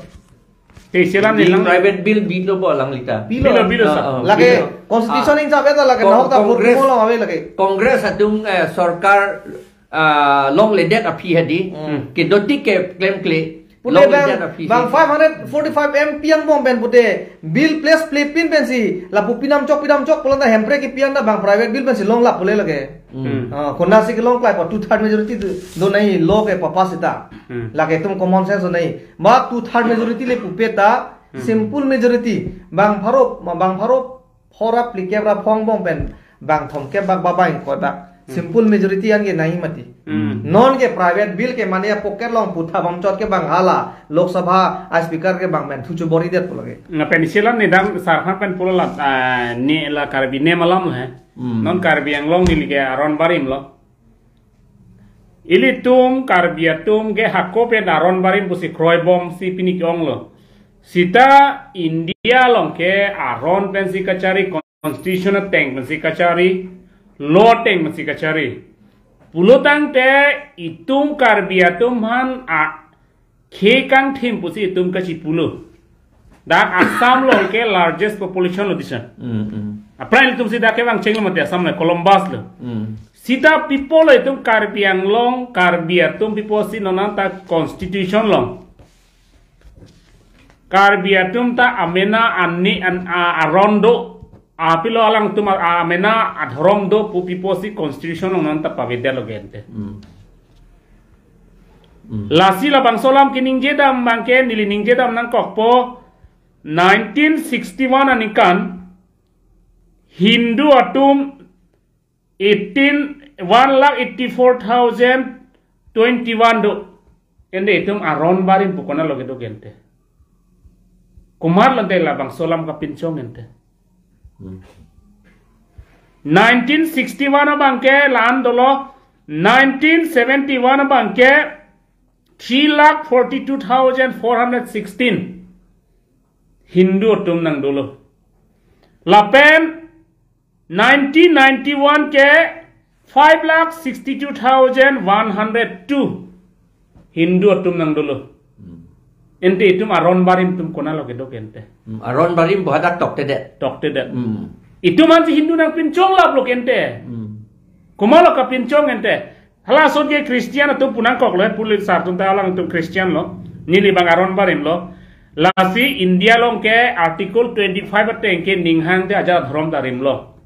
Te selam Di nilang private bill bidlo bo alanglita. Bilo. Bilo, bilo, Ah, sir. ah, Lake bilo. Constitution Ah. in sabe ta lake Con-, nahok ta Congress, vote mo lo ave lake. Congress atum, eh, sorkar, ah, longledet aphi hadi. Hmm. Kedotik ke klemkle. Pute bang, longledet aphi bang hadi. Five hundred forty-five M P angbong pen pute bill place play pin pensi lapu pinam chok pinam chok pulo ta Hemphrey kepi an ta bang private bill pensi longlap pule lake. Hmm. Ah, konatsi kelong klai pa two third majority do, do nai lo ke papa sita. Hmm. Lake tum common sense do nai. Ba two third majority le pupe ta Hmm. simple majority. Bang pharo, bang pharo phora plikep ra phong bong pen bang thomkep bak ba bang koi bak. Hmm. Simple majority an ke nai mati. Hmm. Non ke private bill ke mane pocket along putha bamchot ke bang hala Lok Sabha a speaker ke bang men thuchu bori det pulo ke. Nga pen selam ni dam sar khan pen pulo la, ah, ni la Karbi nem alam he. Hmm. Non Karbi Anglong neli ke aron barim lo. Ilitum Karbi atum ke hako pen aron barim pusi kroibom si pini ke-ong lo. Sita India along ke aron pensi kachari, constitution ateng pensi kachari, law ateng pensi kachari. Pulo tangte itum Karbi atum aphan a khei kangthim pusi itum kachipulo. Dak Assam along ke largest population lo disa. Hmm, hmm. Aphrang itum si dak kevang cheng lo mati Assam lo, Columbus lo. Hmm. Sita pi apot lo itum Karbi Anglong, Karbi atum pi apotsi non anta constitution along Karbi atum ta amena ani an a aron do, apilo alangtum a, amena adhorom do pu pi apotsi constitution along non ta pavedet lo gente. Hmm. Hmm. Lasi labangso alam keningje dam abang ke neli ningje dam nangkokpo nineteen sixty-one aningkan Hindu atum eighteen, one lakh eighty-four thousand twenty-one do. Ente itum aron barim pu konat lo kedo gente. Komat lo ante labangso alam kapinchong ente. Hmm. Nineteen sixty-one abang ke la-an dolo, nineteen seventy-one abang ke three lakh forty-two thousand four hundred sixteen Hindu atum nang dolo. Lapen nineteen ninety-one ke five lakh sixty-two thousand one hundred two Hindu atum nang dolo. Hmm. Ente itum aron barim atum konat lo kedo gente. Hmm, aron barim bo hadak toktedet. Toktedet. Hmm. Itum ansi Hindu nangpinchong lap lo gente. Hmm. Komat lo kapinchong gente. Halason ke Christian atum pu nangkok lo, pulit sar atum ta alangtum Christian lo. Neli bang aron barim lo. Lasi India along ke Article twenty-five ateng ke ning hang te ajat dhorom ta rim lo.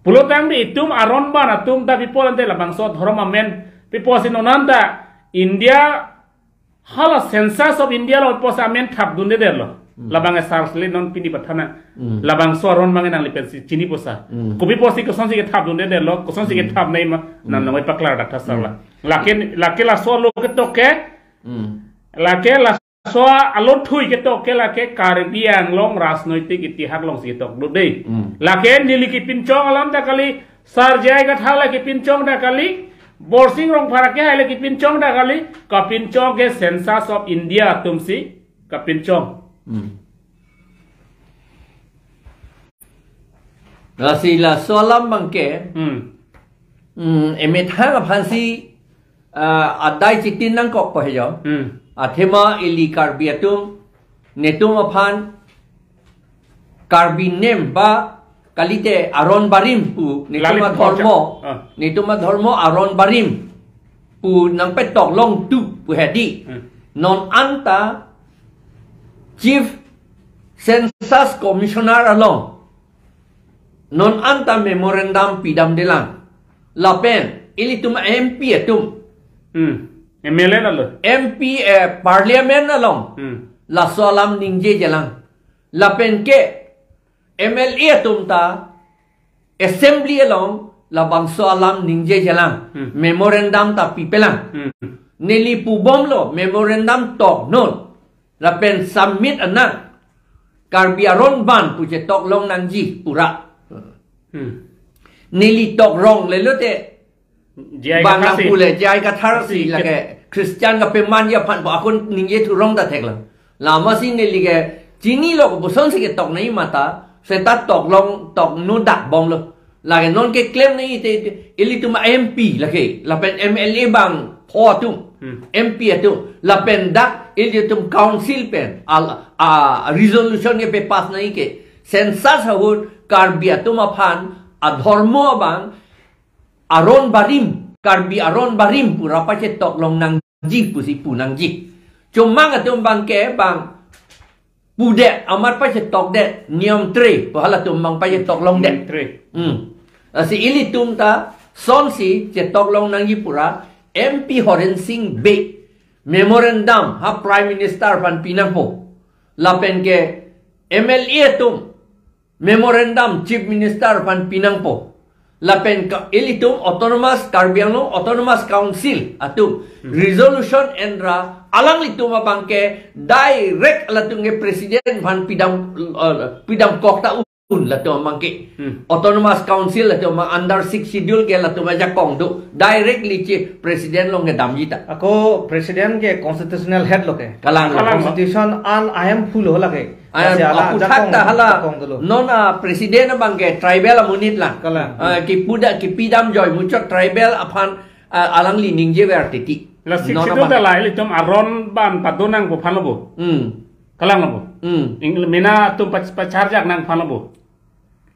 Pulo tangte itum aron barim atum ta pi apot ante labangso dhorom amen pi apotsi non anta India hala Census of India along pi apotsi amen thapdundedet lo. Hmm. Labang asar sele non pini pathana. Hmm. Labangso aron abang nangli pensi chinipo sa. Hmm. Kopi apotsi kosonsi kethapdundedet lo, kosonsi Hmm. kethap nai ma, nang Hmm. nangoi paklar dak thasar la. Hmm. Lake, lake laso alo ketok ke, Hmm. lake laso alo thui ketok ke lake Karbi Anglong rajnoitik itihas alongsi ketok do dei. Hmm. Lake neli kepinchong alam ta kali, Sar J I Kathar le kepinchong ta kali, Borsing Rongphar ke hai le kepinchong ta kali, kapinchong ke Census of India atumsi kapinchong. Hmm. Lasi laso alam abang ke, Hmm. hmm, emethang aphansi, ah, adai chitin nangkokpo he jo. Hmm. Athema ili Karbi atum, netum aphan Karbi nem ba kalite aron barim pu, netum Lalit adhormo, Mocha. Ah. netum adhormo aron barim pu nangpetok longtu pu hedi. Hmm. Non anta Chief Census Commissioner along non anta memorandum pidamdelang. Lapen ilitum M P atum. Hmm. M L A lalo. M P, eh, Parliament along. Hmm. Laso alam ningjejelang. Lapen ke M L A atum ta Assembly along labangso alam ningjejelang. Hmm. Memorandum ta pipelang. Hmm. Neli pubomlo memorandum toknon. Lapen submit anang. Karbi aron barim pu chetok long nangji pura. Hmm. Neli tok rong lelo te J I bang Kathar si. Nangpule, J I Kathar si, si lake Christian kapemanji aphan po akun ningje thurong ta thek lang. Lama si neli ke chinilo kopuson si ketok nangji ma ta, seta toklong tokno dak bomlo. Lake non keklem nangji te, te, ilitum M P lake, lapen M L A bang pho atum, Hmm. M P atum, lapen dak ilitum council pen, al, a, resolution kepapass nangji ke, census ahut Karbi atum aphan, adhormo abang, aron barim, Karbi aron barim pura pachetoklong nangji pusi pu nangji. Chomang atum bang ke bang pudet amat pachetokdet niyom tre pu halatum bang pachetoklongdet. Niyom tre. Hmm. Lasi ilitum ta sonsi chetoklong nangji pura M P Horen Sing Bey memorandum ha Prime Minister aphan pinangpo. Lapen ke M L A atum memorandum Chief Minister aphan pinangpo. Lapen ka ilitum Autonomous, Karbi Anglong Autonomous Council atum Hmm. resolution enra alanglitum abang ke direct latum ke President aphan pidam, eh, pidamkok ta un latum abang ke. Hmm. Autonomous Council latum abang under Sixth Schedule ke latum ajakong do. Directly che President along kedamji ta. Ako President ke constitutional head lo ke. Kalang. Kalang. Constitution an ahem phu lo lake. Ahem Kasi ala aputhak jakong, ta hala jakong dolo. Non a President abang ke tribal amonit lang. Kalang. Ah, kipuda kipidam joy muchot tribal aphan, ah, alangli ningjever titi. La Sixth Schedule ta la ilitum aron ban padonang pu aphan lo bo. Hmm. Kalang lo bo. Hmm. Ing mena atum pach-, pacharjak nang aphan lo bo.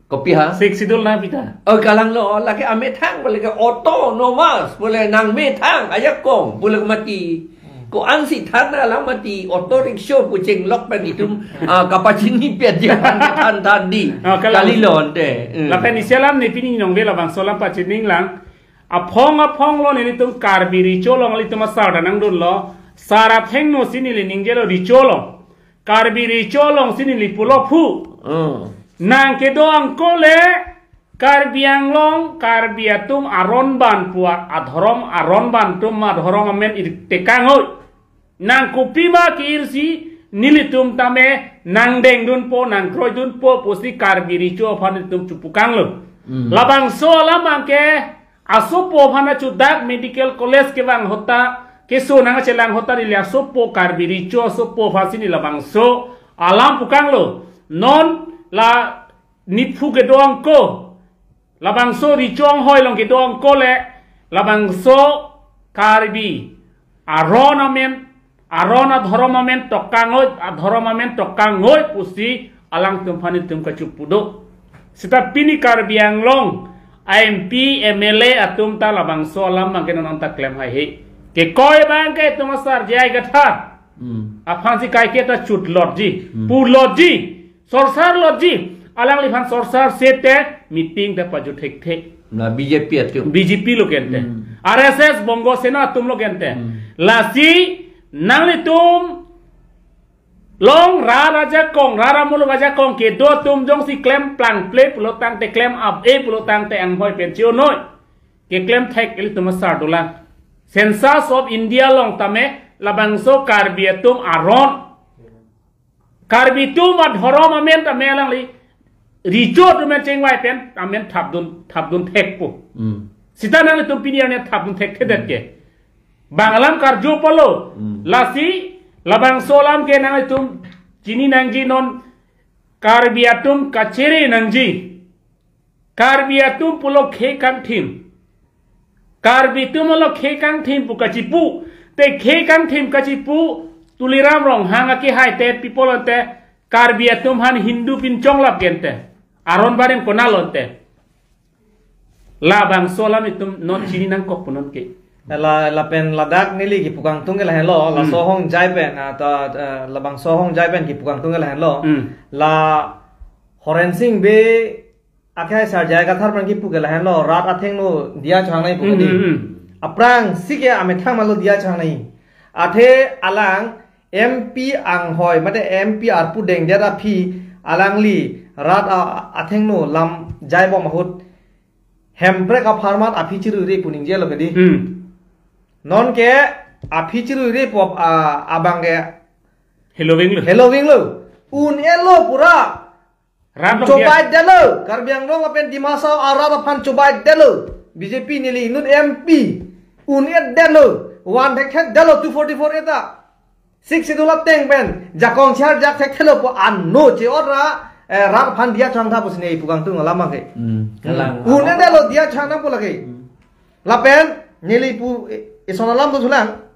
Kopi ha? Sixth Schedule nangpi ta. Oh, kalang lo, lake amethang pule ke autonomous, pule nangmethang ajakong, pule mati. Ko-ansi than alam mati, auto rickshaw pu chenglok pen itum, ah, kapachini pet je than than di. Oh, kalang. Kalilo ante. Hmm. Lapen isi alam ne pini nong ve labangso alam pachini lang. Aphong aphong lo nelitum Karbi Recho along ilitum asar ta nangdunlo. Sar athengno si neli ningjelo Recho along. Karbi Recho along si neli pulo phu. Hmm. Nang kedo angko le Karbi Anglong, Karbi atum aron ban pu adhorom, aron ban atum adhorom amen ir tekang oi. Nang kopima ke-ir si nelitum tame nangdengdunpo, nangkroidunpo pusi Karbi Recho aphan itum chepukanglo. Hmm. Labangso alam abang ke asopo aphan achudak medical college kevang ahut ta, keso nangchelang ahut ta neli asopo Karbi Recho asopo aphan si neli labangso alam pukanglo. Non la niphu kedo angko, labangso Recho anghoi along kedo angko le, labangso Karbi aron amen, aron adhorom amen tokang oi, adhorom amen tokang oi pusi alangtum aphan itum kachepu do. Seta pini Karbi Anglong a M P, M L A atum ta labangso alam abang ke non ta klem haihe. Kekoi abang ke itum asar J I Kathar. Hmm. Aphan si kaike ta chutlotji, Hmm. pulotji, sorsarlotji. Alangliphan sorsar sete meeting ta pajut thekthe. Na B J P atum. B J P lo ke ante. Hmm. R S S Bongo Sena atum lo ke ante. Hmm. Lasi nanglitum along rat ajakong, rat amuluk ajakong kedo atum jongsi klem plangple pulo tangte, klem ap-e pulo tangte anghoi pen chio noi. Keklem thek ilitum asar dolang. Census of India along tame labangso Karbi atum aron, Karbi atum adhorom amen tame alangli Recho atum amen chengvai pen amen thapdun, thapdun thekpo. Hmm. Seta nanglitum pini arni thapdun thekthedet ke. Bang alam karjupo lo. Hmm. Lasi labangso alam ke nanglitum chini nangji, non Karbi atum kachere nangji. Karbi atum pulo khei kangthim. Karbi atum pulo khei kangthim pu kachepu. Te khei kangthim kachepu Tuliram Ronghang akehai te people ante Karbi atum aphan Hindu pinchonglap ke ante. Aron barim konatlo ante. Labangso alam itum non chini nangkok pu non ke. La, lapen ladak neli kepukangtung ke lahenlo, laso Hmm. hongjai pen, ah, ta, ah, labangso hongjai pen kepukangtung ke lahenlo. Hmm. La Horen Sing Bey akehai sar J I Kathar aphan kepu ke lahenlo, rat athengno diya chehang nangji pu Hmm, kadi. hmm, hmm. Aphrangsi ke amethang malo diya chehang nangji. Athe alang M P anghoi, mate M P arpu dengdet aphi, alangli rat a-, athengno lam jaibom ahut Hemprek apharman aphi chiruire pu ningjelo kadi. Hmm. Non ke aphi chiruire pu, a, abang ke Heloving lo. Heloving lo. Un-elo pura. Rat lo dia. Chobaidetlo. Karbi Anglong lapen Dima Hasao arat aphan chobaidetlo. B J P neli inut M P un-edetlo, van thekthe detlo two forty-four A ta. Sixth Schedule ateng pen jakong charjak thekthelo pu ano che-ot ra, eh, rat aphan diya chohang tha pusi neli pu kangtung alam abangke. Hmm, kalang. Un-edetlo, diya chohang nangpo lake. Hmm. Lapen neli pu, eh, ison alam dothulang.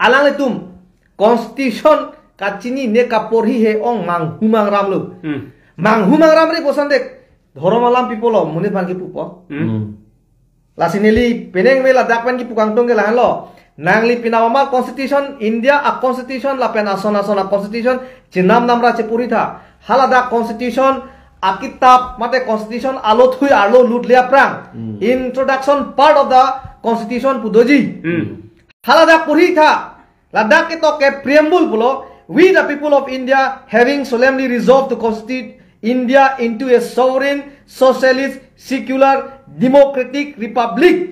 Alanglitum constitution kachinine kaporhi he-ong manghu mangramlo. Hmm. Manghu mangramre pu asonte dhorom alam pi pulo, monit aphan kipupo. Hmm. Hmm. Lasi neli penang me ladak pen kipu kangtung ke lahenlo. Nangli pinama constitution, India a-constitution lapen ason ason a-constitution chenam namra cheporhi tha. Haladak constitution akitap mate constitution alothui arlo lut le aphrang. Hmm. Introduction part of the constitution pu doji. Hmm. Haladak porhi tha. Ladak ketok ke preamble pulo, "We the people of India, having solemnly resolved to constitute India into a sovereign, socialist, secular, democratic republic."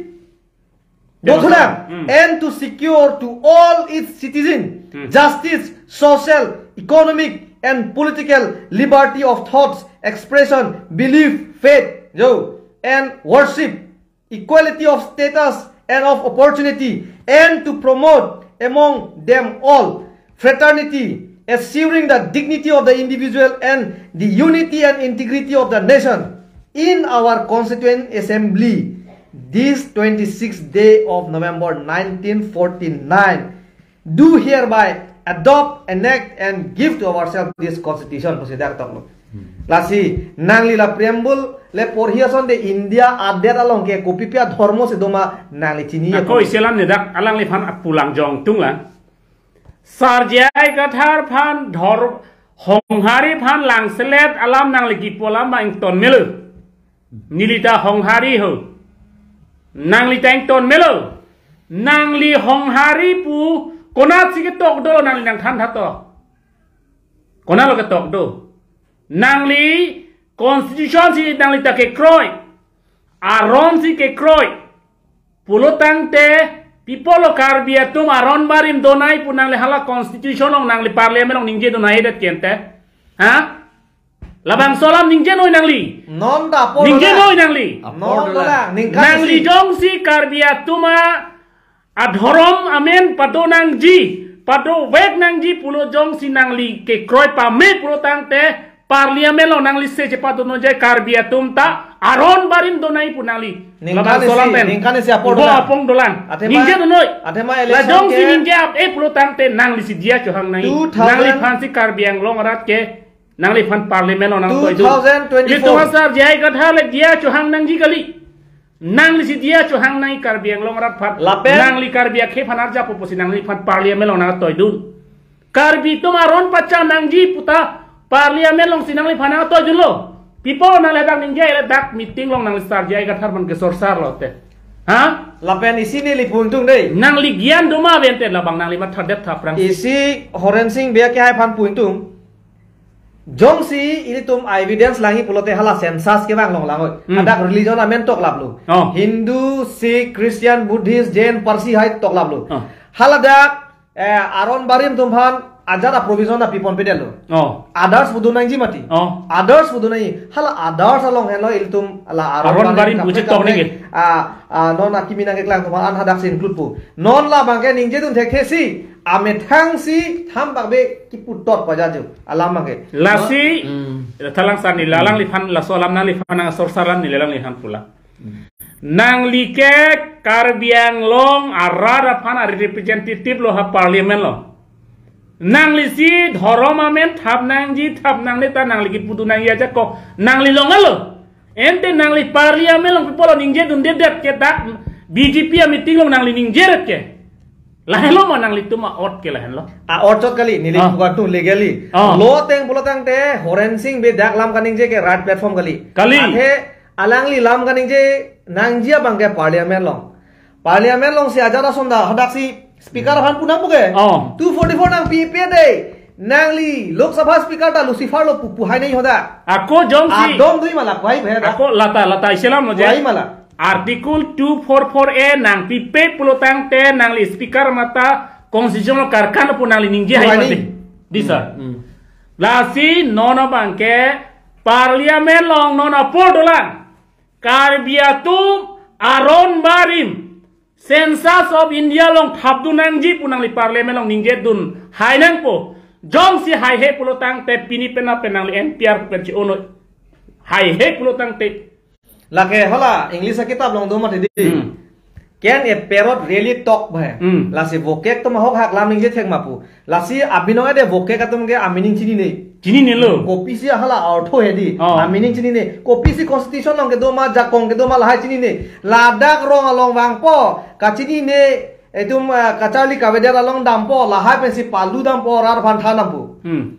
Dothulang, hmm, "and to secure to all its citizens, hmm, justice, social, economic, and political liberty of thoughts, expression, belief, faith, jo, and worship, equality of status and of opportunity, and to promote among them all fraternity, assuring the dignity of the individual and the unity and integrity of the nation. In our Constituent Assembly, this twenty-sixth day of November nineteen forty-nine, do hereby adopt, enact, and give to ourselves this constitution," pusi dak toklo. Hmm. Lasi nangli la preamble le porhi asonte India adet along ke kopi pi adhormo si doma nangli chini. Ako isi alam ne dak alangliphan apulang jong tunglang. Sar J I Kathar aphan dhor Honghari aphan langselet alam nangli kipu alam abang ington melo. Neli ta Honghari ho. Nangli ta ington melo. Nangli Honghari pu konatsi ketok do, nangli nangthan tha to. Konatlo ketok do? Nangli constitution si nangli ta kekroi. Aron si kekroi. Pulo tangte, pi pulo Karbi atum aron barim donai pu nangli hala constitution along, nangli parliament along ningje donai det kente. Ha? Labangso alam ningje noi nangli. Non ta apor ningje dolang. Noi nangli. Apor non dolang. Dolang. Ningkan nangli si jongsi Karbi atum adhorom amen pado nangji, padovek nangji pulo jongsi nangli kekroi pame pulo tangte, parliament along nangli se chepado nangji, Karbi atum ta aron barim donai pu nangli. Ningkan isi, labangso alam pen ningkan isi apor ubo dolang. Apong dolang. Athema, ningje donoi. Athema la election jongsi ke ningje ap-e pulo tangte nangli si diya chohang nangji. Two thousand. Nangliphan si Karbi Anglong arat ke, nangliphan parliament along nangtoi dun. Two thousand twenty-four. Ilitum asar J I Kathar le diya chohang nangji kali. Nangli si diya chohang nangji Karbi Anglong arat aphan. Lapen? Nangli Karbi akhei aphan arjapo pusi nangliphan parliament along nangtoi dun. Karbi atum aron pachan nangji puta parliament along si nangliphan nangtoi dunlo. Pi pulo nangli dak ningje, le dak meeting along nangli sar J I Kathar aphan kesorsar lote. Ha? Lapen isi neli pu ingtung dei. Nangli gyan doma bente labang nangli mathadet tha aphrang. Isi Horen Sing Bey akehai aphan pu ingtung. Jongsi ilitum evidence langji pulote hala census kevang along langoi. Hmm. Hadak religion amen toklaplo. Oh. Hindu, Sikh, Christian, Buddhist, Jain, Parsi hai toklaplo. Oh. Haladak, eh, aron barim atum aphan ajat a-provision ta pipon pedetlo. Oh. Others pu do nangji mati. Oh. Others pu do nangji. Hala others along henlo ilitum la aron, aron barim barim pu kaprek chetok kaprek nangji. Ah, ah, non akimi nangkeklang atum aphan an hadaksi include pu. Non labangke ningje dun thekthe si, amethang si, thambak be kipu tot pajajo. Alam abangke. Lasi, hmm, thalang sar neli alangliphan, laso alam nangliphan nangsorsar alam neli alangliphan pulang. Hmm. Nangli ke Karbi Anglong arat aphan a-representative lo ha parliament along. Nangli si dhorom amen thap nangji, thap nangne ta nangli kipu dun nangji ajak ko nangli longlo. Ante nangli parliament along pi pulo ningje dundedet ke dak B J P a-meeting along nangli ningjedet ke. Lahelo ma nanglitum a-ot ke lahenlo. A-ot chot kali, neli, ah, pu kangtung legally. Ah. Law ateng pulo tangte, Horen Sing Bey dak lam kaningje ke right platform kali. Kali. Athe alangli lam kaningje nangji abangke parliament along. Parliament along si ajat ason ta, hadaksi speaker aphan pu nangpo ke. Oh. Two forty-four nangpipe dei. Nangli Lok Sabha speaker ta Lucifer lo pu pu hai nangji hadak. Ako jongsi. Adom dui mala pu hai bheda. Ako lata, lata isi alam lo je. Pu hai mala. Article two forty-four A nangpipe pulo tangte nangli speaker mate constitution along karkan pu nangli ningje hai. Pu hai mate. Nangji. Di sir. Hmm, hmm. Lasi non abangke parliament along non apor dolang. Karbi atum Aron barim Census of India along thapdun nangji pu nangli parliament along ningjedun hai nangpo. Jongsi haihe pulo tangte pini penap pen nangli N P R pen chi-o noi. Haihe pulo tangte. Lake hala English akitap along do mati di. Hmm. Can a parrot really talk bhai? Hmm. Lasi vokek atum ahok hak lam ningje thek ma pu. Lasi abinong ede vokek atum ke amining chinine. Chininelo. Kopisi hala artho hedi. Oh. Amining chinine. Kopisi constitution along kedo ma, jakong kedo ma lahai chinine. Ladak rong along vangpo. Kachinine itum, eh, kacharli kavedet along dampo. Lahai pensi palu dampo, rat aphan than dampo. Hmm.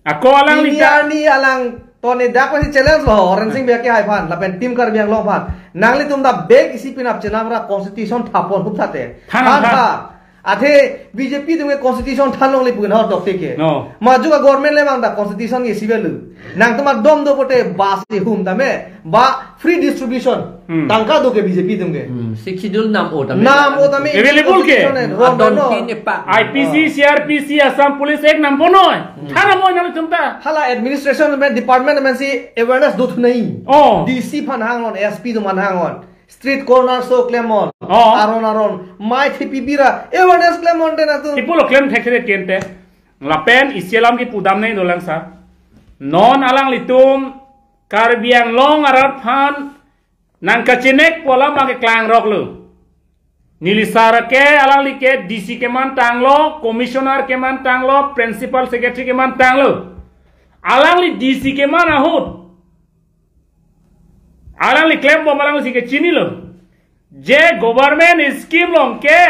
Ako alangli Pini ta arni alang tone dak pensi challenge lo, Rensing Bey ke hai aphan, lapen Team Karbi Anglong aphan. Nanglitum ta bek isi penap chenam ra constitution thapon hup thate. Than, than, than. Tha. Athe B J P atum ke constitution than longle pu nahor tok tike. No. Maju ka government le mang ta constitution ke isi value. Nangtum adom do pote bas ihum tame, ba free distribution. Hmm. Tangka do ke B J P atum ke. Hmm. Sixth Schedule nam-o tame. Nam-o tame. Available ke. Constitution eh, Adon no. Tin epa. I P C, C R P C, Assam Police Act nam ponoi. Hmm. Than amoi nangtum ta. Hala administration amen department amen si awareness do thunai. Oh. D C aphan hangnon, S P atum aphan hangnon. Street corner show klemnon. Oh. Aron aron. Mai thipi bira. Awareness klemnon te nangtum. Ipulo klem thekre kente. Lapen isi alam kipu damnei dolang sir. Non alanglitum Karbi Anglong arat aphan nangkachinek pu alam abang ke klangroklo. Neli sir ke alangli ke D C keman tanglo, commissioner keman tanglo, principal secretary keman tanglo. Alangli D C keman ahut. Alangli klembom alangli si kechinilo. Je government scheme along ke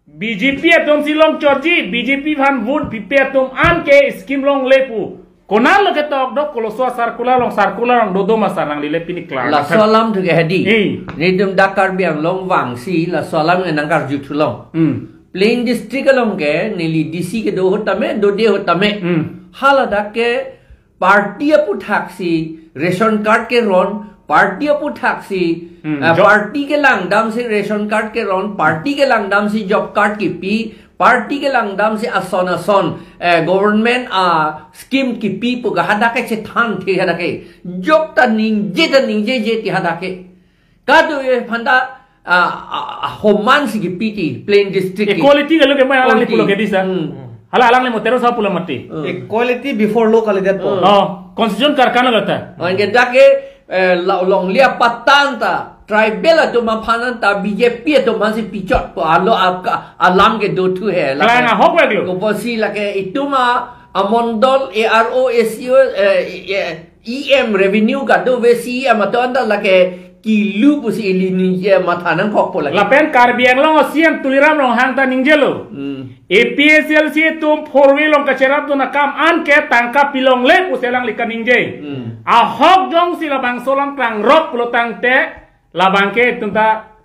B J P atum si longchotji, B J P aphan vote pipe atum an ke scheme longle pu. Konatlo ketok do, koloso circular along, circular along dodo ma sir, nangli le pini klar. Laso alam thu ke hedi. Eh. Netum dak Karbi Anglong vangsi laso alam ke nangkarju thulong. Hmm. Plain district along ke neli D C kedo ahut tame, dode ahut tame. Hmm. Hala dak ke party aputhaksi ration card keron, party aputhaksi, Hmm, eh, job. Party kelang damsi ration card keron, party kelang damsi job card kipi, party kelang damsi ason ason, eh, government a scheme kipi pu ke hadak ke chethan thi hadak ke. Job ta ningje ta ningjeje ti hadak ke. Kadokave aphan ta, ah, ah, ah, homan si kipi ti, plain district ke. Equality kalo ke mai alangli Equality. Pulo ke di sir. Hmm. Hala alangli mo teron sa pulo mati. Hmm. Equality before law kalidet po. Hmm. Oh, constitution karkan lo ta. Anke dak ke, eh, la-, longle apatan ta, tribal atum aphan ta, B J P atum aphan si pichot po, alo aka-, alam ke do thu he. Lake, klang ahok vek lo. Koposi lake itum a, amondol, A R O, A C O, eh, eh, E M revenue kadokave C E M atum ta lake kilu pusi ili ningje matha nangkok po lake. Lapen Karbi Anglong C E M Tuliram Ronghang ta ningjelo. Hmm. A P H L C atum four wheel along kacherapdun akam an ke tangka pilongle pusi alangli kaningje. Hmm. Ahok jongsi labangso alam klangrok pulo tangte labang ke itum ta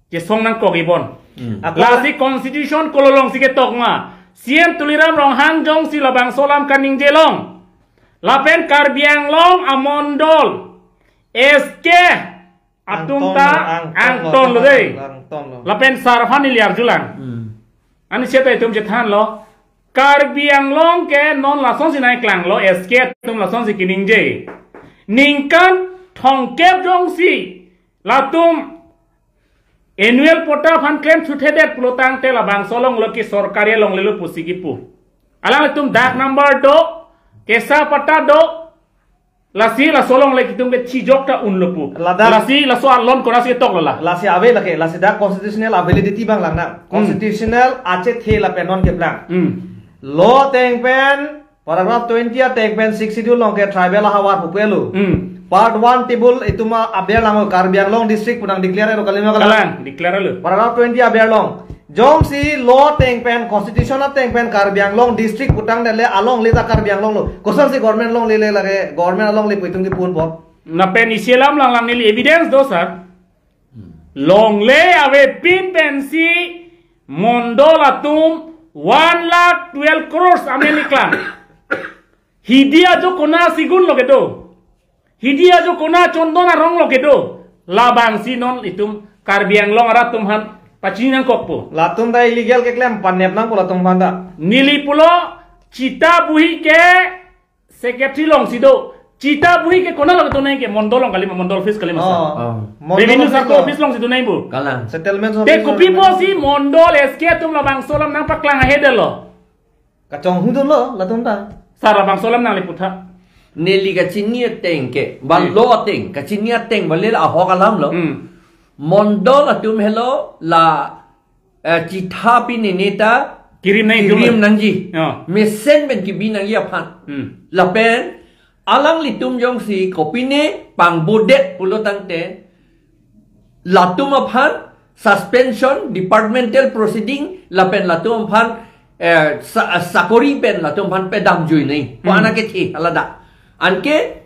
chesong nangkok ibon. Hmm. Ako Lasi constitution kololong si ketok ma. C E M Tuliram Ronghang jongsi labangso alam kaningje long. Lapen Karbi Anglong amondol S K atum Angtong ta lo, angtong lo, angtong lo dei. Angtong lo. Lapen sir aphan ili arjulang. Hmm. Ani seta itum chethanlo. Karbi Anglong ke non lasonsi nangklanglo, S K atum lasonsi kaningje. Ningkan thomkep jongsi latum annual patta aphan klem chuthedet pulo tangte labangso along lo ke sorkari alongle lo pusi kipu. Alanglitum dak number do, kesa patta do, lasi laso along le itum ke chijok ta unlo pu. Ladak Lasi laso alon konatsi toklo la. Lasi ave lake, lasi dak constitutional validity abang lang na. Hmm. Constitutional achethe lapen non keplang. Hmm. Law ateng pen, paragraph twenty ateng pen Sixth Schedule along ke tribal ahavar pupelo. Hmm. Part one table itum aber lang, Karbi Anglong district pu nang declare lo, kalima kalang. Kalang, declare lo. Paragraph twenty aber long. Jongsi law ateng pen, constitution ateng pen Karbi Anglong district pu tangdet le alongle ta Karbi Anglong lo. Kosonsi government longle le lake, government alongle pu itum kipu unpo. Lapen isi alam lang lang neli evidence do sir. Longle avepin pensi mondol atum one lakh twelve crores amen iklang. Hidi ajo kona Sigun lo kedo. Hidi ajo kona Chondon Arong lo kedo. Labangsi non itum Karbi Anglong arat atum aphan pachini nangkokpo. Latum ta illegal keklem panep nangpo latum aphan ta. Neli pulo chita buhi ke secretary alongsi do. Chita bui ke konat along kedo nangji ke, mondol along kali ma, mondol office kali ma, sir? Oh. Oh. Mondol Revenue office Circle lo. Office alongsi do nangji bo. Kalang. Settlement Te office kopi along pusi kali. Mondol S K atum labangso alam nangpaklang ahedetlo. Kachonghu dolo, latum ta. Sir, labangso alam nangli putha. Neli kachini ateng ke, Hmm. balo ateng, kachini ateng, balo ahok alam lo. Hmm. Mondol atum helo la, eh, chitha pinene ta Kirim nangji kirim atum lo. nangji. Ya. Mesen pen kebi nangji aphan. Hmm. Lapen, alanglitum jongsi kopine pangbodet pulo tangte, latum aphan suspension, departmental proceeding, lapen latum aphan, eh, sa-, sakori pen latum aphan pedam jui nangji. Ko Hmm. anak kethi alada. Anke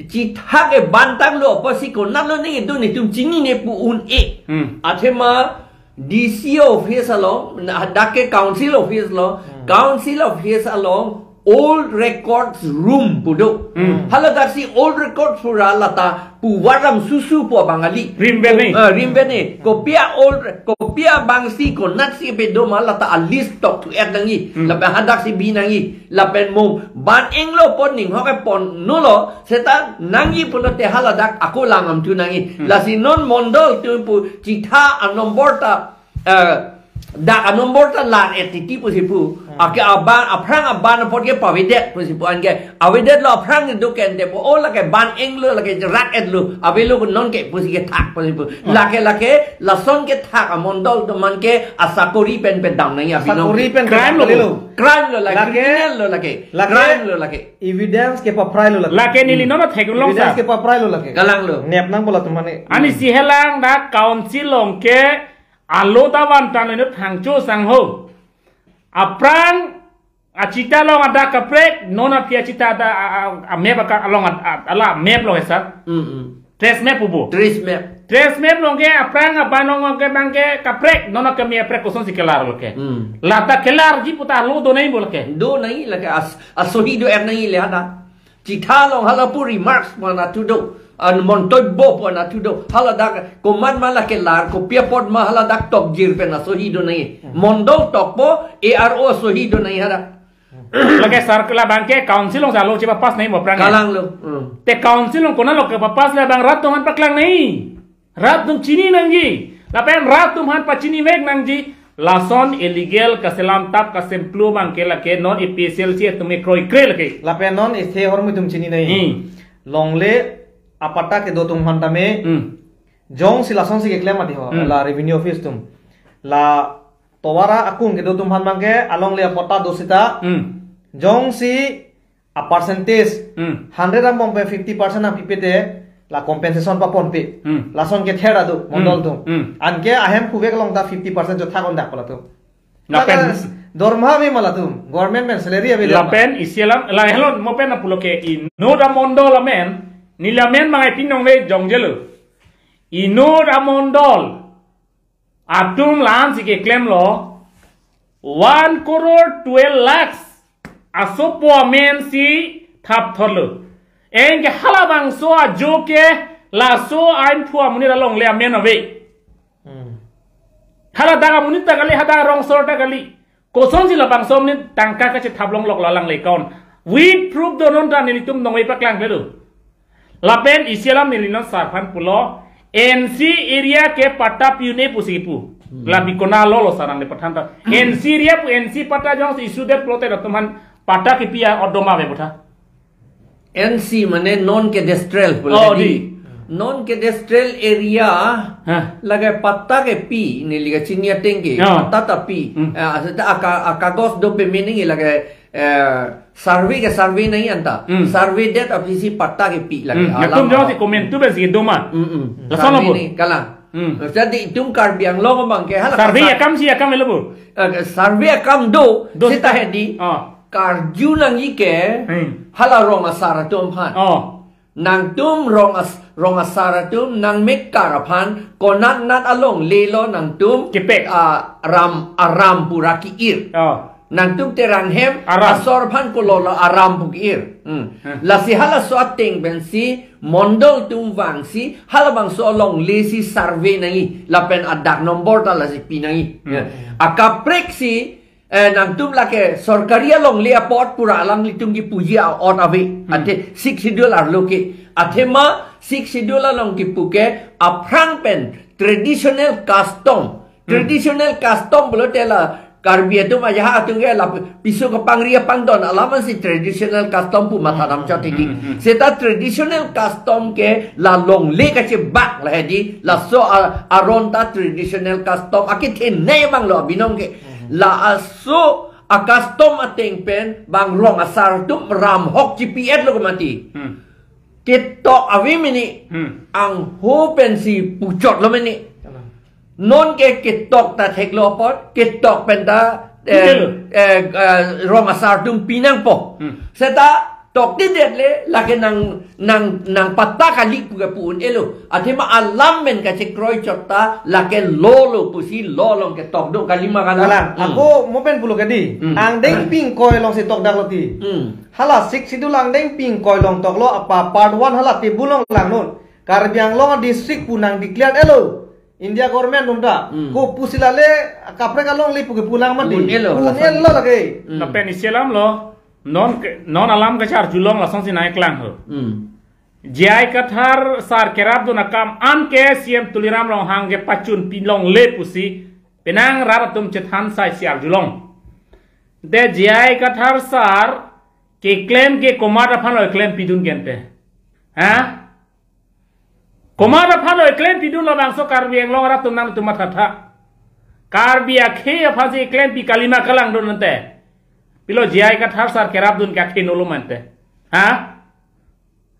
chitha ke bantang lo apotsi konat lo nangji do netum chinine pu un-e. Hmm. Athema D C office along, na, dak ke council office lo, Hmm. council office along old records room pu do. Hmm. Hala daksi old records pura lata puvaram susu pu abang kali. Rimvet nangji. Ah, rimvet nangji. Kopi a-old re-, kopi abangsi konatsi pedo ma lata a-list tok thu-et nangji. Hmm. Lapen hadaksi bi nangji. Lapen mo ban-inglo pon ning hok e pon nulo, seta nangji pulote haladak ako langdam thu nangji. Hmm. Lasi non mondol atum pu chitha anombor ta, eh, dak anombor ta lar-et titi pusi pu. Hmm. Ake aban, aphrang aban apot ke pavedet pusi pu anke. Avedetlo aphrang do ke ante pu. O lake ban-inglo, lake rak-etlo. Avelo non ke pusi kethak pusi pu. Hmm. Lake lake lason kethak amondol atum aphan ke asakori pen pedam nangji abinong. Asakori pen Crime lo. pedam kalilo. Crime lo lake, Lake, criminal lo lake. lake. Crime lo lake. Evidence kepaprai lo lake. Lake neli Hmm. non athek long Evidence sa. kepaprai lo lake. Kalang lo. Nep nangpo latum mane. Ani si helang dak council along ke alo ta van tan lo thangcho sangho. Aphrang achita along adak kaprek, non aphi achita ada a, a, a map aka along ad-, ad-, ala map lo hesa. Hmm, hmm. Trace map pu bo. Trace map. Trace map along ke aphrang aban along ke abang ke kaprek, non akami kaprek kosonsi kelar lo ke. Hmm. Lata kelarji puta lo do nangji bo lake. Do nangji lake as-, asohi do-et nangji le hada. Chitha along hala pu remarks pu anatthu do. An montobbo pu anatthu do. Haladak komat ma lake lar, kopi apot ma haladak tokjir pen asohi do nangji. Hmm. Mondol tokpo, A R O asohi do nangji hada. Lake circle abang ke council alongsi alo chepapass nangji mo aphrang. Kalang lo. Hmm. Te council along konat lo kepapass le abang rat atum aphan paklang nangji. Rat atum chini nangji. Lapen rat atum aphan pachinivek nangji. Lason illegal kaselam tap kasemplu abang ke lake non A P H L C atum ke kroikre lake. Lapen non isi ahormu atum chini nangji. Hmm. Longle apatta kedo atum aphan tame. Hmm. Jongsi lasonsi keklem mati ho. Hmm. La revenue office atum. La tovar akung kedo atum aphan abang ke alongle apatta do seta. Hmm. Jongsi a-percentage Hmm. hundred angbong pen fifty percent nangpipe te la compensation paponpe. Hmm. Lason kether ado mondol Hmm. atum. Hmm. Anke ahem kuvek along ta fifty percent chothak on dak pala atum. Lapen Lapen dorma ave ma latum. Government pen salary ave ma. Lapen isi alam, la helon mo pen apulo ke inut amondol amen, neli amen mangai pinong ve jongjelo. Inut amondol atum la-ansi keklemlo, one crore twelve lakhs asopo amensi thap thotlo. Anke halabangso ajo ke laso ain phu amonit alongle amen ave. Hmm. Haladak amonit ta kali, hadak rong asor ta kali. Kosonsi labangso amonit tangka kachethap longlok lo alangle account. With proof do non ta nelitum nongve paklang klelo. Lapen isi alam neli non sir aphan pulo, N C area ke patta pi un-e pusi pu. Hmm. Labi konat lo lo sir nangli pathan ta. N C area pu N C patta jongsi issue det pulote latum aphan patta kipi a-ot do ma ave putha. N C mane non cadastral pulo Oh, di. di. Non cadastral area Hah. lake patta kepi, neli kachini ateng ke, Oh. patta ta pi. Hmm. Ah, seta aka-, akagos do peme nangji lake, eh, survey ke survey nangji anta. Hmm. Survey det aphisi patta kepi lake. Hmm. Alam Latum jongsi apa. Comment tu pensi do ma. Hmm, hmm. Lason Survey lo bo. ni, kalang. Hmm. Jadi itum Karbi Anglong abang ke hala Survey kasar. akamsi akam lo bo. Eh, survey akam do, Do seta seta. hedi. Oh. Karju nangji ke, Hmm. hala rong asar atum aphan. Oh. Nangtum rong as-, rong asar atum nangmekar aphan, konat nat alongle lo nangtum, Kepek. ah, ram, aram pura ki-ir. Oh. Nangtum Terang hem, Aram. asor aphan kololo aram pu ki-ir. Hmm. Hmm. Lasi halaso ateng pensi, mondol atum vangsi, halabangso alonglesi survey nangji, lapen adak nombor ta lasi pi nangji. Hmm. Ya. Akaprek si, Eh, nangtum lake sorkari alongle apot pura alanglitum kipuji a-ot ave. Hmm. Athe Sixth Schedule arlo ke. Athema Sixth Schedule along kipu ke aphrang pen traditional custom. Hmm. Traditional custom pulote la Karbi atum aja ha atum ke la piso kepangri apangdon alam si traditional custom pu matha dam chot hedi. Hmm, hmm, hmm. Seta traditional custom ke la longle kachebak la hedi. Laso a-, aron ta traditional custom akethenei abang lo abinong ke. Hmm. La aso a-custom ateng pen bang rong asar atum ramhok chipi-et lo ke mati. Hmm. Ketok ave mini. Hmm. Angho pensi puchot lo mini. Kalang. Non ke ketok ta theklo apot, ketok pen ta, eh, Betul. eh, eh, rong asar atum pinangpo. Hmm. Seta toktidet le, lake nang, nang, nang patta kali pu ke pu un-elo. Athema alam pen kachekroi chot ta, lake lo lo pusi lo along ketok do kalima kalang. Kalang, Hmm. ako mo pen pulo ke di. Hmm. Angdeng pingkoi alongsi tokdak lo ti. Hmm. Hala Sixth Schedule angdeng pingkoi along toklo apa part one hala table along langnon. Karbi Anglong district pu nang declare-et lo India government atum ta. Hmm. Ko pusi lale kaprek alongle pu ke pulang mati. Pu un-elo. Pu un-elo lake. Hmm. Lapen isi alam lo. Non ke, non alam kacharjulong lasonsi nangklang ho. Hmm. J I Kathar sar kerapdun akam an ke C M Tuliram Ronghang ke pachun pilongle pusi penang rat atum chethan sai si arjulong. Te J I Kathar sar keklem ke komat aphan lo klem pidun ke ante. Ha? Komat aphan lo klem pidun labangso Karbi Anglong arat atum nangtum mathatha. Karbi akhei aphansi klem pi kalima kalang dun ante. Pilo J I Kathar sar kerapdun ke akhei nolo ma ante. Ha?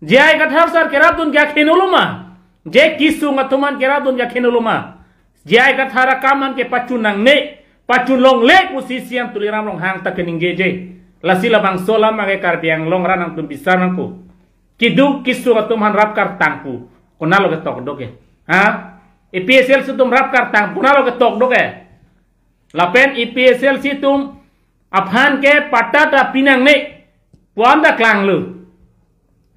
J I Kathar sar kerapdun ke akhei nolo ma. Je kesung atum an kerapdun ke akhei nolo ma. J I Kathar akam an ke pachun nangne, pachun longle pusi C M Tuliram Ronghang ta keningjeje. Lasi labangso alam ke Karbi Anglong arat nangtum bisar nangpo. Keduk kesung atum aphan rap kartang pu. Konat lo ketok do ke. Ha? A P H L C atum rap kartang pu konat lo ketok do ke. Lapen A P H L C atum aphan ke patta ta pinangne pu an ta klanglo.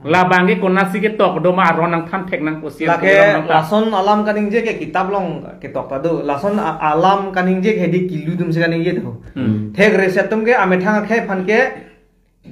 Labang ke konatsi ketok do ma aron nangthan thek nangpo si Lake alam nangthan. Lason alam kaningje ke kitab along ketok ta do. Lason a-, alam kaningje ke hedi kilu atumsi kaningje do. Hmm. Thek reset atum ke amethang akhei aphan ke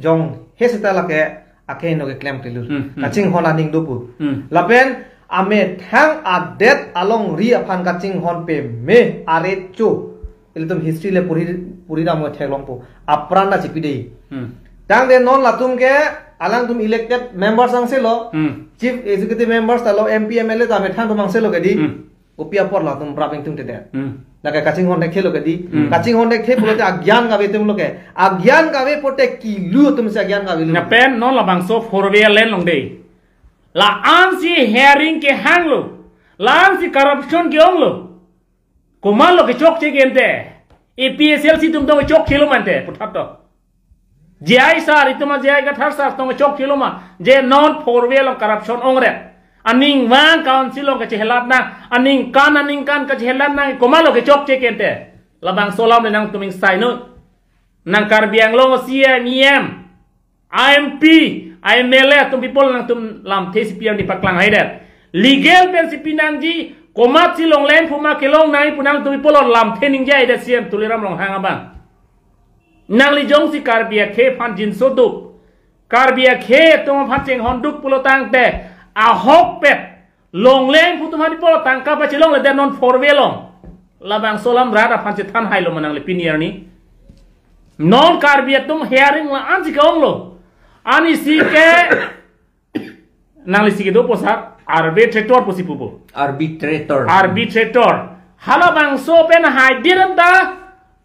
jong he seta lake akhei no keklem kelu. Hmm, hmm. Kachinghon aning do pu. Hmm. Lapen amethang adet alongri aphan kachinghon peme arecho. Ilitum history le puri, puri dam theklongpo. Apran ta chipi dei. Hmm. Tangte non latum ke alangtum elected members angse lo. Hmm. Chief executive members ta lo, M P, M L A ta amethang atum angse lo ke di. Hmm. Kopi apot latum praping tung tedet. Hmm. Lake kachinghon thekthe lo ke di. Hmm. Kachinghon thekthe pulote agyan kave atum lo ke. Agyan kave pote kilu atumsi agyan kave lo. Lapen non labangso four way lane along dei. La-ansi hearing kehang lo. La-ansi corruption ke-ong lo. Komat lo kechokche ke ante. A P H L C atum tong kechokche lo ma ante. Puthat to. J I sar itum a J I Kathar sar tong kechokche lo ma. Je non four way along corruption ongret. Aning vang council along kachehelat nang. Aningkan aningkan kachehelat nang. Komat lo kechokche ke ante. Labangso alam le nangtum ingsai non. Nang Karbi Anglong C E M, E M, M P, M L A atum people nangtum lamthe si P M ni paklang haidet. Legal pensi pinangji, komatsi longleng pu ma kelong nangji pu nangtum people lamthe ningje haidet C M Tuliram Ronghang abang. Nangli jongsi Karbi akhei aphan jinso do. Karbi akhei atum aphan chinghon do pulo tangte ahokpet longleng pu atum aphan ipo tangka pachelongledet non four way along. Labangso alam rat aphan chethan hailo ma nangli pini arni. Non Karbi atum hearing la-ansi ke-ong lo. Ani si ke nangli si kedo po sar arbitrator pusi pupo. Arbitrator. Arbitrator. Halabangso pen haidir anta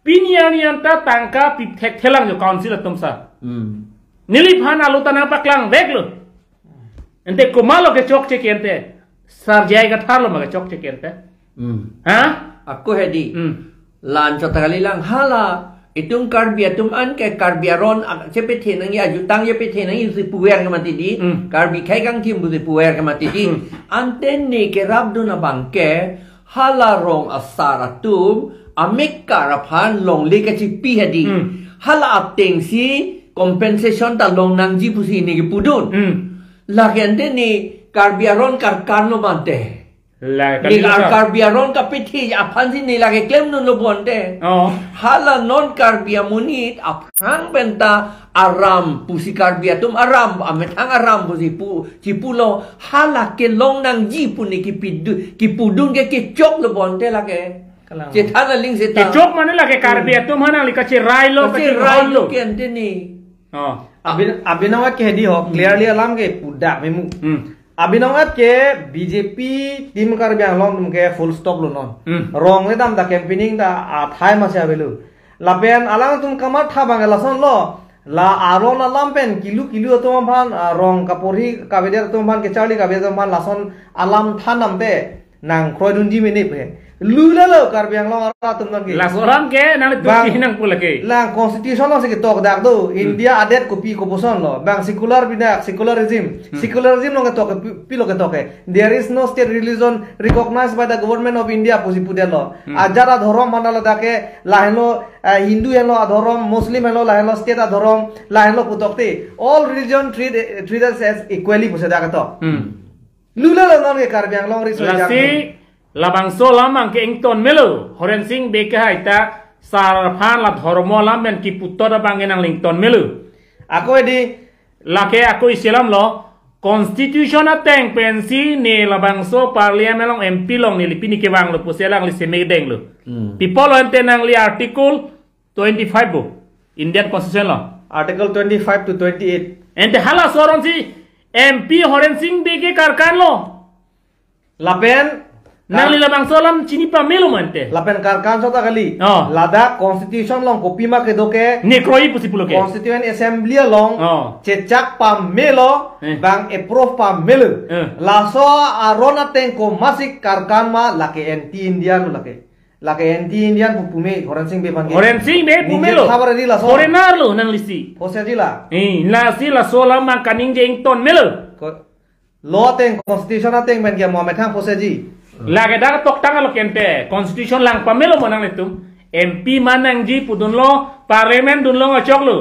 pini arni anta tangka pithek thelang jo council atum sar. Hmm. Neliphan alo ta nangpaklang veklo. Ante komat lo kechokche ke ante. Sar J I Kathar lo ma kechokche ke ante. Hmm. Ha? Ako hedi. Hmm. La-an chot kali lang hala. Itum Karbi atum an ke Karbi aron ak-, chepethe nangji ajutang chepethe nangji si puver ke mati di. Hmm. Karbi akhei kangthim pusi puver ke mati di. Hmm. Ante ne kerapdun abang ke hala rong asar atum amekar aphan longle kachipi hedi. Hmm. Hala atengsi compensation ta long nangji pusi ne kepudun. Hmm. Lake ante ne Karbi aron karkan lo ma ante. La, Ning kali ar sa. Karbi aron kapithi aphansi ne lake klemdunlo bonte. Oh. Hala non Karbi amonit aphrang penta aram pusi Karbi atum aram, amethang aram pusi pu, chipulo, hala kelong nangji pu ne kipidu, kipudun ke kechoklo bonte lake. Kalang. Chethan aling sethan. Kechok mane lake Karbi Hmm. atum aphan nangli kacherailo, Kacherai kachehonlo. Lo ke ante ni. Oh. Abin, abinong ke hedi ho, Hmm. clearly alam ke pudak memu. Hmm. Abinong ke B J P team Karbi Anglong atum ke full stop lo non. Hmm. Rong le dam ta campaigning ta athai masi avelo. Lapen alangtum kamatha abang lasonlo. La aron alam pen kilu kilu atum aphan, ah, rong kaporhi kavedet atum aphan, kecharli kavedet atum aphan lason alam than damte nangkroidunji mene pe. Lulelo Karbi Anglong arat atum nangke. Laso alam ke nangtum Bang, chinang pu lake. Lang constitution alongsi ketok dak do. Hmm. India adet kopi kopuson lo. Bang secular bidak, secularism. Hmm. Secularism along ketok ke pi-, pilo ketok ke. There is no state religion recognized by the government of India pusi pudetlo. Hmm. Ajat adhorom mana ladak ke lahenlo, eh, Hindu henlo adhorom, Muslim henlo lahenlo state adhorom, lahenlo putok te. All religion treat, treat us as equally pusi dak ketok. Hmm. Lulelo non ke Karbi Anglong ri so Lasi, jak. Labangso alam abang ke ington melo. Horensing Bey ke hai ta sar aphan la dhormo alam pen kiputot abang ke nangli ington melo. Ako edi. Lake ako isi alam lo. Constitution ateng pensi ne labangso parliament along M P along neli pini kevanglo pusi alangli semedenglo. Hmm. Pi apot lo ante nangli article twenty-five bo. Indian Constitution lo. Article twenty-five to twenty-eight. Ante halaso aronsi M P Horensing Bey ke karkan lo. Lapen nangli labangso alam chini pamelo ma ante. Lapen karkan sota kali. Oh. Ladak constitution along kopima kedo ke. Ne kroi pusi pulo ke. Constituent Assembly along. Oh. Chechak pamelo, Eh. bang approve pamelo. Eh. Laso aron ateng komatsi karkan ma lake anti Indian lake. Lake anti Indian pu pume Horensing Bey abang ke. Horensing Bey Ningje pumelo. Thabar di laso. Foreigner lo nanglisi. Pose di la. Eh, lasi laso alam abang kaningje ington melo. Ko-, Law ateng, constitution ateng pen ke mo amethang pose ji. Lake dak toktang alo ke ante, constitution lang pamelo mo nanglitum. M P man nangji pudunlo, parliament dunlo ngachoklo.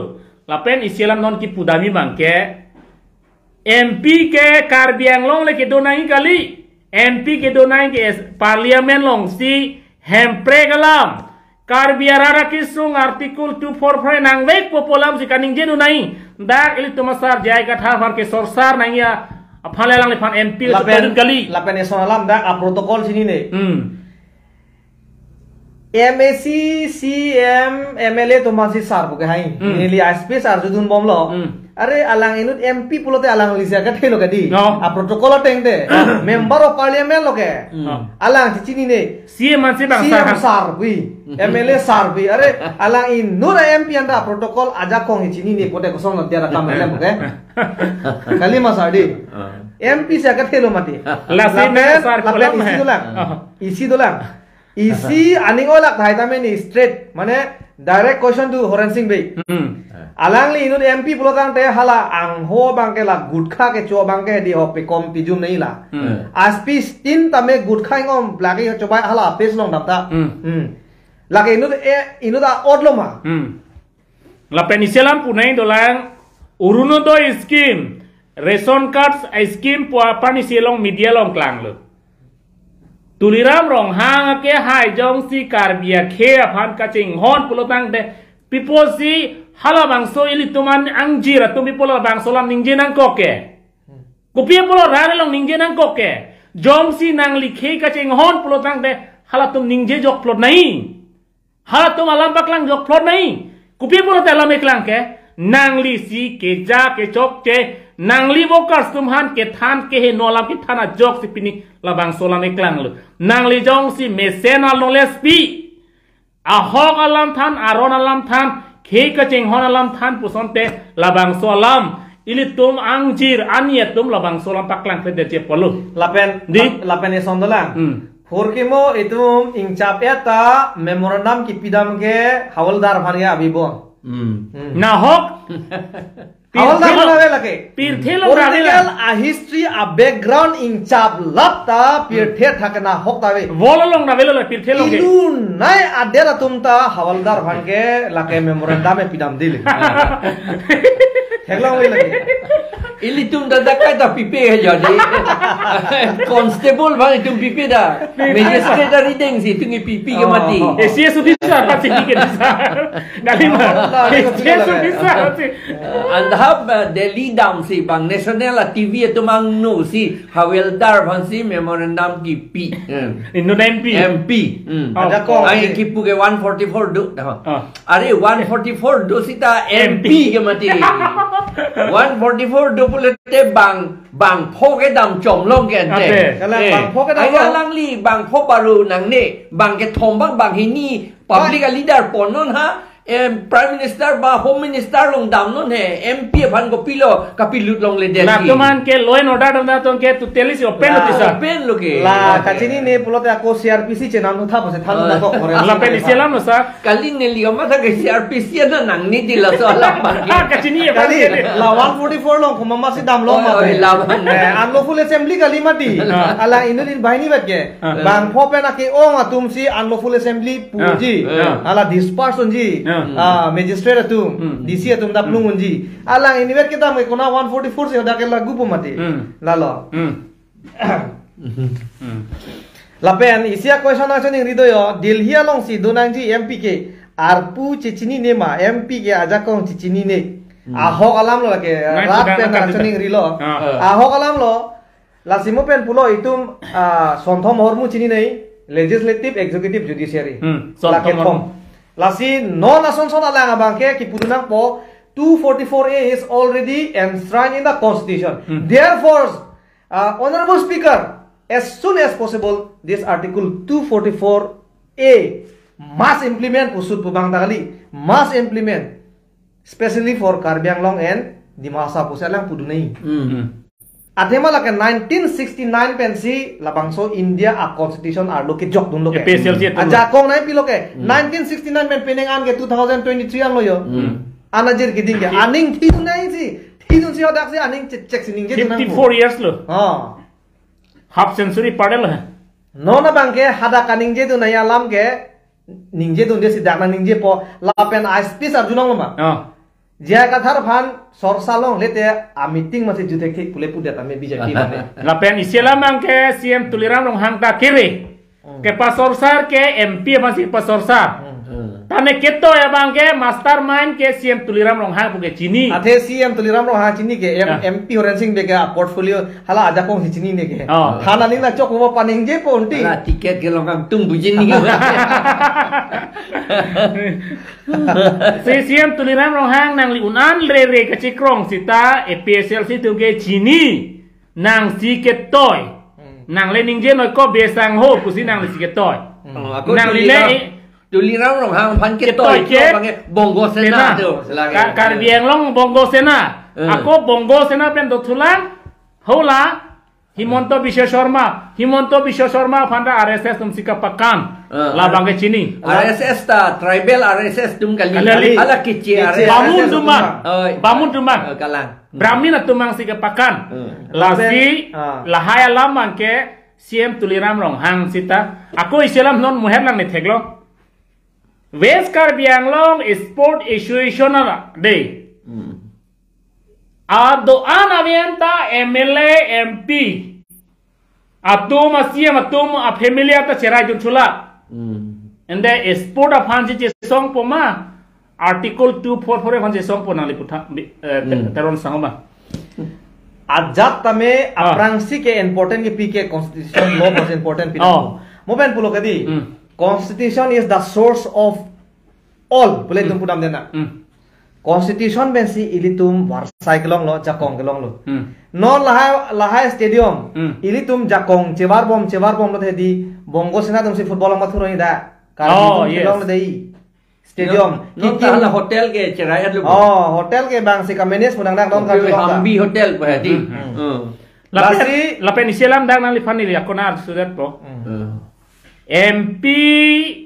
Lapen isi alam non kipu dam abang ke. M P ke Karbi Anglong le kedo nangji kali. M P kedo nangji ke parliament alongsi hemprek alam. Karbi arat akesung article two four five nangvekpo pu alamsi kaningjedun nangji. Dak ilitum asar J I Kathar aphan ke sorsar nangji aphan le alangliphan M P Lapen, chotadun kali. Lapen eson alam dak a protocol chinine. Hmm. M A C, C M, M L A atum aphansi sar pu ke hai. Hmm. Neli S P sar judun bomlo. Hmm. Are alang inut M P pulote alanglisi akathelo kadi. No. A protocol ateng te. Member of Parliament lo ke. Hmm. Alang chichinine. C M ansi bang C M sar. Sar pi, M L A sar pi. Are, alang inut M P anta protocol ajakong chinine pote kosong dia rakam alam ke. Kali ma sar di. Ah. M P si akathelo mati. Lasi Lapen, ne sar lapen kolam isi hai. Dolang. Ah. Isi dolang. Isi aning olak thai tame ni straight. Mane direct question to Horensing Bey. Hmm. Alangli inut M P pulo tangte hala angho abang ke la gutkha kecho abang ke di ho pekom pijum nangji la. Hmm. Aspi stin tame gutkha ingom lake chobai hala pes long dam ta. Hmm. Hmm. Lake inut e, inut a-ot lo ma. Hmm. Lapen isi alam pu nangji dolang Orunodoi scheme, ration cards a scheme pu aphan isi along media along klanglo. Tuliram Ronghang ke hai jongsi Karbi akhei aphan kachinghon pulo tangte, pi apotsi halabangso ilitum an angjir atum pi apot labangso alam ningje nangkok ke. Kopi apot rat along ningje nangkok ke. Jongsi nangli khei kachinghon pulo tangte halatum ningje jokplot nangji. Halatum alam paklang jokplot nangji. Kopi pulote alam eklang ke, nanglisi keja kechokche, nangli workers atum aphan kethan keheno alam kethan ajoksi pini labangso alam eklanglo. Nangli jongsi mesen along lespi. Ahok alam than, aron alam than, khei kachinghon alam than pusonte labangso alam. Ilitum angjir ani atum labangso alam paklang kledetji apotlo. Lapen, Di? lap-, lapen eson dolang. Hmm. Hurkimo itum ingchap eta memorandum kipidam ke Hawaldar aphan ke abi bon. Hmm. Hmm. Nahok. Hawaldar Pirthe aphan along, ave lake. Pirthe along ave la. Political a history a background ingchap lap ta pirthe Hmm. thak nahok ta ave. Wall along ave la pirthe along ke. Inut nai adet atum ta Hawaldar aphan ke lake memorandum epidam dili. Theklong ave lake. Ilitum dak dak kai ta pipe ke jadi. Constable bang itum pipe da. Magistrate arideng si itum pipe ke mati. Oh. A C S officer pasti pipe ke bisa. Dari mana? Oh, tak, tak, A C S tak, tak. Officer si. Andhap, eh, Delhi damsi bang national T V atum angno si Havildar aphan si memorandum kipi. Hmm. Inut M P. M P. Hmm. Oh. Ajakong. Ai kipu ke one forty-four do dah. Ah. Are one forty-four do sita M P. M P ke mati. One forty-four do pulote bang, bangpho kedam chomlong ke ante. Ante. Kalang, eh, bangpho kedam ai long. Alangli bangpho baru nangne, bang kethom bang, bang hini, public a leader pon non ha, em, Prime Minister ba Home Minister along dam non he, M P aphan kopilo, kapilut longledet. Latum an ke law and order dam atum ke totally si open lo, ah, tisa. Open lo ke. La, open. Kachinine pulote ako C R P C chenam thap ase than, ah, na kok kore. Lapen isi alam lo sa. Kali neli kamatha ke C R P C ana nangne di laso alam bang ke. Ah, kachini ya, kali, kali. La one forty-four along komat masi damlo. Oi, mati. Oi, la bang. Eh, unlawful assembly kali mati. Ah. Ala inut in banghini vet ke. Ah. Bangpho pen ake-ong atum si unlawful assembly puji. Ah. Ah. Ala disperse unji. Ah. Ah, magistrate atum, hmm, D C atum dap, hmm, lung unji. Alang ini vet kedam ke kona one forty-four si dak ke lagu po mati. Hmm. Lalo. Hmm. Hmm. Lapen isi a-question nangchoningri do yo, Delhi along si do nangji M P ke arpu chechinine ma, M P ke ajakong chechinine. Hmm. Ahok alam lo lake, nang rat sudah pen nangkam nangchoningrilo. Ah. Ahok alam lo, lasi mo pen pulo itum, ah, sonthom ahormu chininei, legislative, executive, judiciary. Hmm, sonthom ahormu. Lake thom. Lasi non asonson alang abang ke kipudun nangpo, two forty-four A is already enshrined in the constitution. Hmm. Therefore, uh, Honorable Speaker, as soon as possible, this Article two forty-four A must implement, pusut pu bang ta kali, must implement, especially for Karbi Anglong and Dima Hasao pusi alang pudun nai. Hmm. Hmm. Athema lake nineteen sixty-nine pensi labangso India a-constitution arlo kejok dunlo ke. A P H L C atum. Ajakong nangpilo ke. Hmm. Nineteen sixty-nine pen penang an ke two thousand twenty-three an lo yo. Hmm. Anajir keding ke. Fif- Aning thidun nai si. Thidun si hadak si aning chek chek si ningjedun nang. Fifty-four years lo. Ha. Half century parallel hai. Non abang ke hadak kaningjedun nai alam ke ningjedunde si dak nangje po lapen a-speech arjulong lo ma. Ah. J I Kathar aphan sorsa longle te a-meeting masi juthek thek pule pudet ame B J P mane. Lapen isi alam abang ke C M Tuliram Ronghang ta kere. Hmm. Kepasorsar ke M P aphan si pasorsar. Hmm. Hmm. Tame ketoi abang ke mastermind ke C M Tuliram Ronghang pu ke chini. Athe C M Tuliram Ronghang chini ke M-, ah, M P Horen Sing Bey ke a-portfolio hala ajakong si chinine ke. Oh. Than aning nangchok mo paningje po unti. Hala ticket kelong kangtung bujin ni. Si C M Tuliram Ronghang nangli un-an rere kachikrong sita A P H L C atum ke chini. Nangsi ketoi. Hmm. Nangle ningje noi ko besang ho pusi nangli si ketoi. Hmm. Oh, ako nangli Tuliram, le Tuliram Ronghang aphan ketoi ketoi ke abang ke Bongo Sena, Sena. Tu, selagi. Ka-, Karbi Anglong Bongo Sena. Hmm. Ako Bongo Sena pen dothulang, hola, Himanta Biswa Sarma, Himanta Biswa Sarma aphan ta R S S atum si kapakan. Ah, labang ke chini. R S S ta, tribal R S S atum kali. Kali. Hala kiche Kiche R S S. Bamun atum abang. Oi. Bamun atum abang. Oh, kalang. Brahmin atum abang si kapakan. Hmm. Lasi, ah, lahai alam abang ke C M Tuliram Ronghang sita. Ako isi alam non muher lang ni theklo. West Karbi Anglong Sport Association ala dei. Hmm. Ado-an avian ta M L A, M P atum, a-C M atum a-family ata cherai dun chula. Hmm. Ante sport aphan si chesong po ma, Article two four four aphan chesong po nangli putha, bi-, eh, te-, Hmm. Teron sang ma. Ajat tame Ah. aphrangsi ke important kepi ke constitution law mas important pi Oh. Mo pen pulo kadi. Hmm. Constitution is the source of all. Pule Hmm. itum pudam dena. Hmm. Constitution pensi ilitum varsai kelong lo, jakong kelong lo. Hmm. Non lahai, lahai stadium. Hmm. Ilitum jakong chevar bom, chevar bom lo thedi Bongo Sena atum si football ma thuroni da. Karbi Oh, atum yes. kelong lo dei. Stadium. Non, non Kikin. Ta hala hotel ke cherai lo. Oh, hotel ke bang si kamenes mudang dak non Okay, Karbi Anglong ta. Hambi Hotel pa hadi. Hmm. Hmm. Lapen, Lasi lapen isi alam dak nangliphan neli akonar sudat po. Hmm. Hmm. M P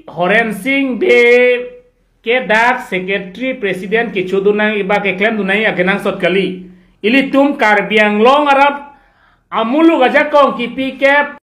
Horen Sing Bey ke dak secretary president kecho dun nang iba keklem dun nang akenangsot kali. Ilitum Karbi Anglong arat amuluk ajakong kipi ke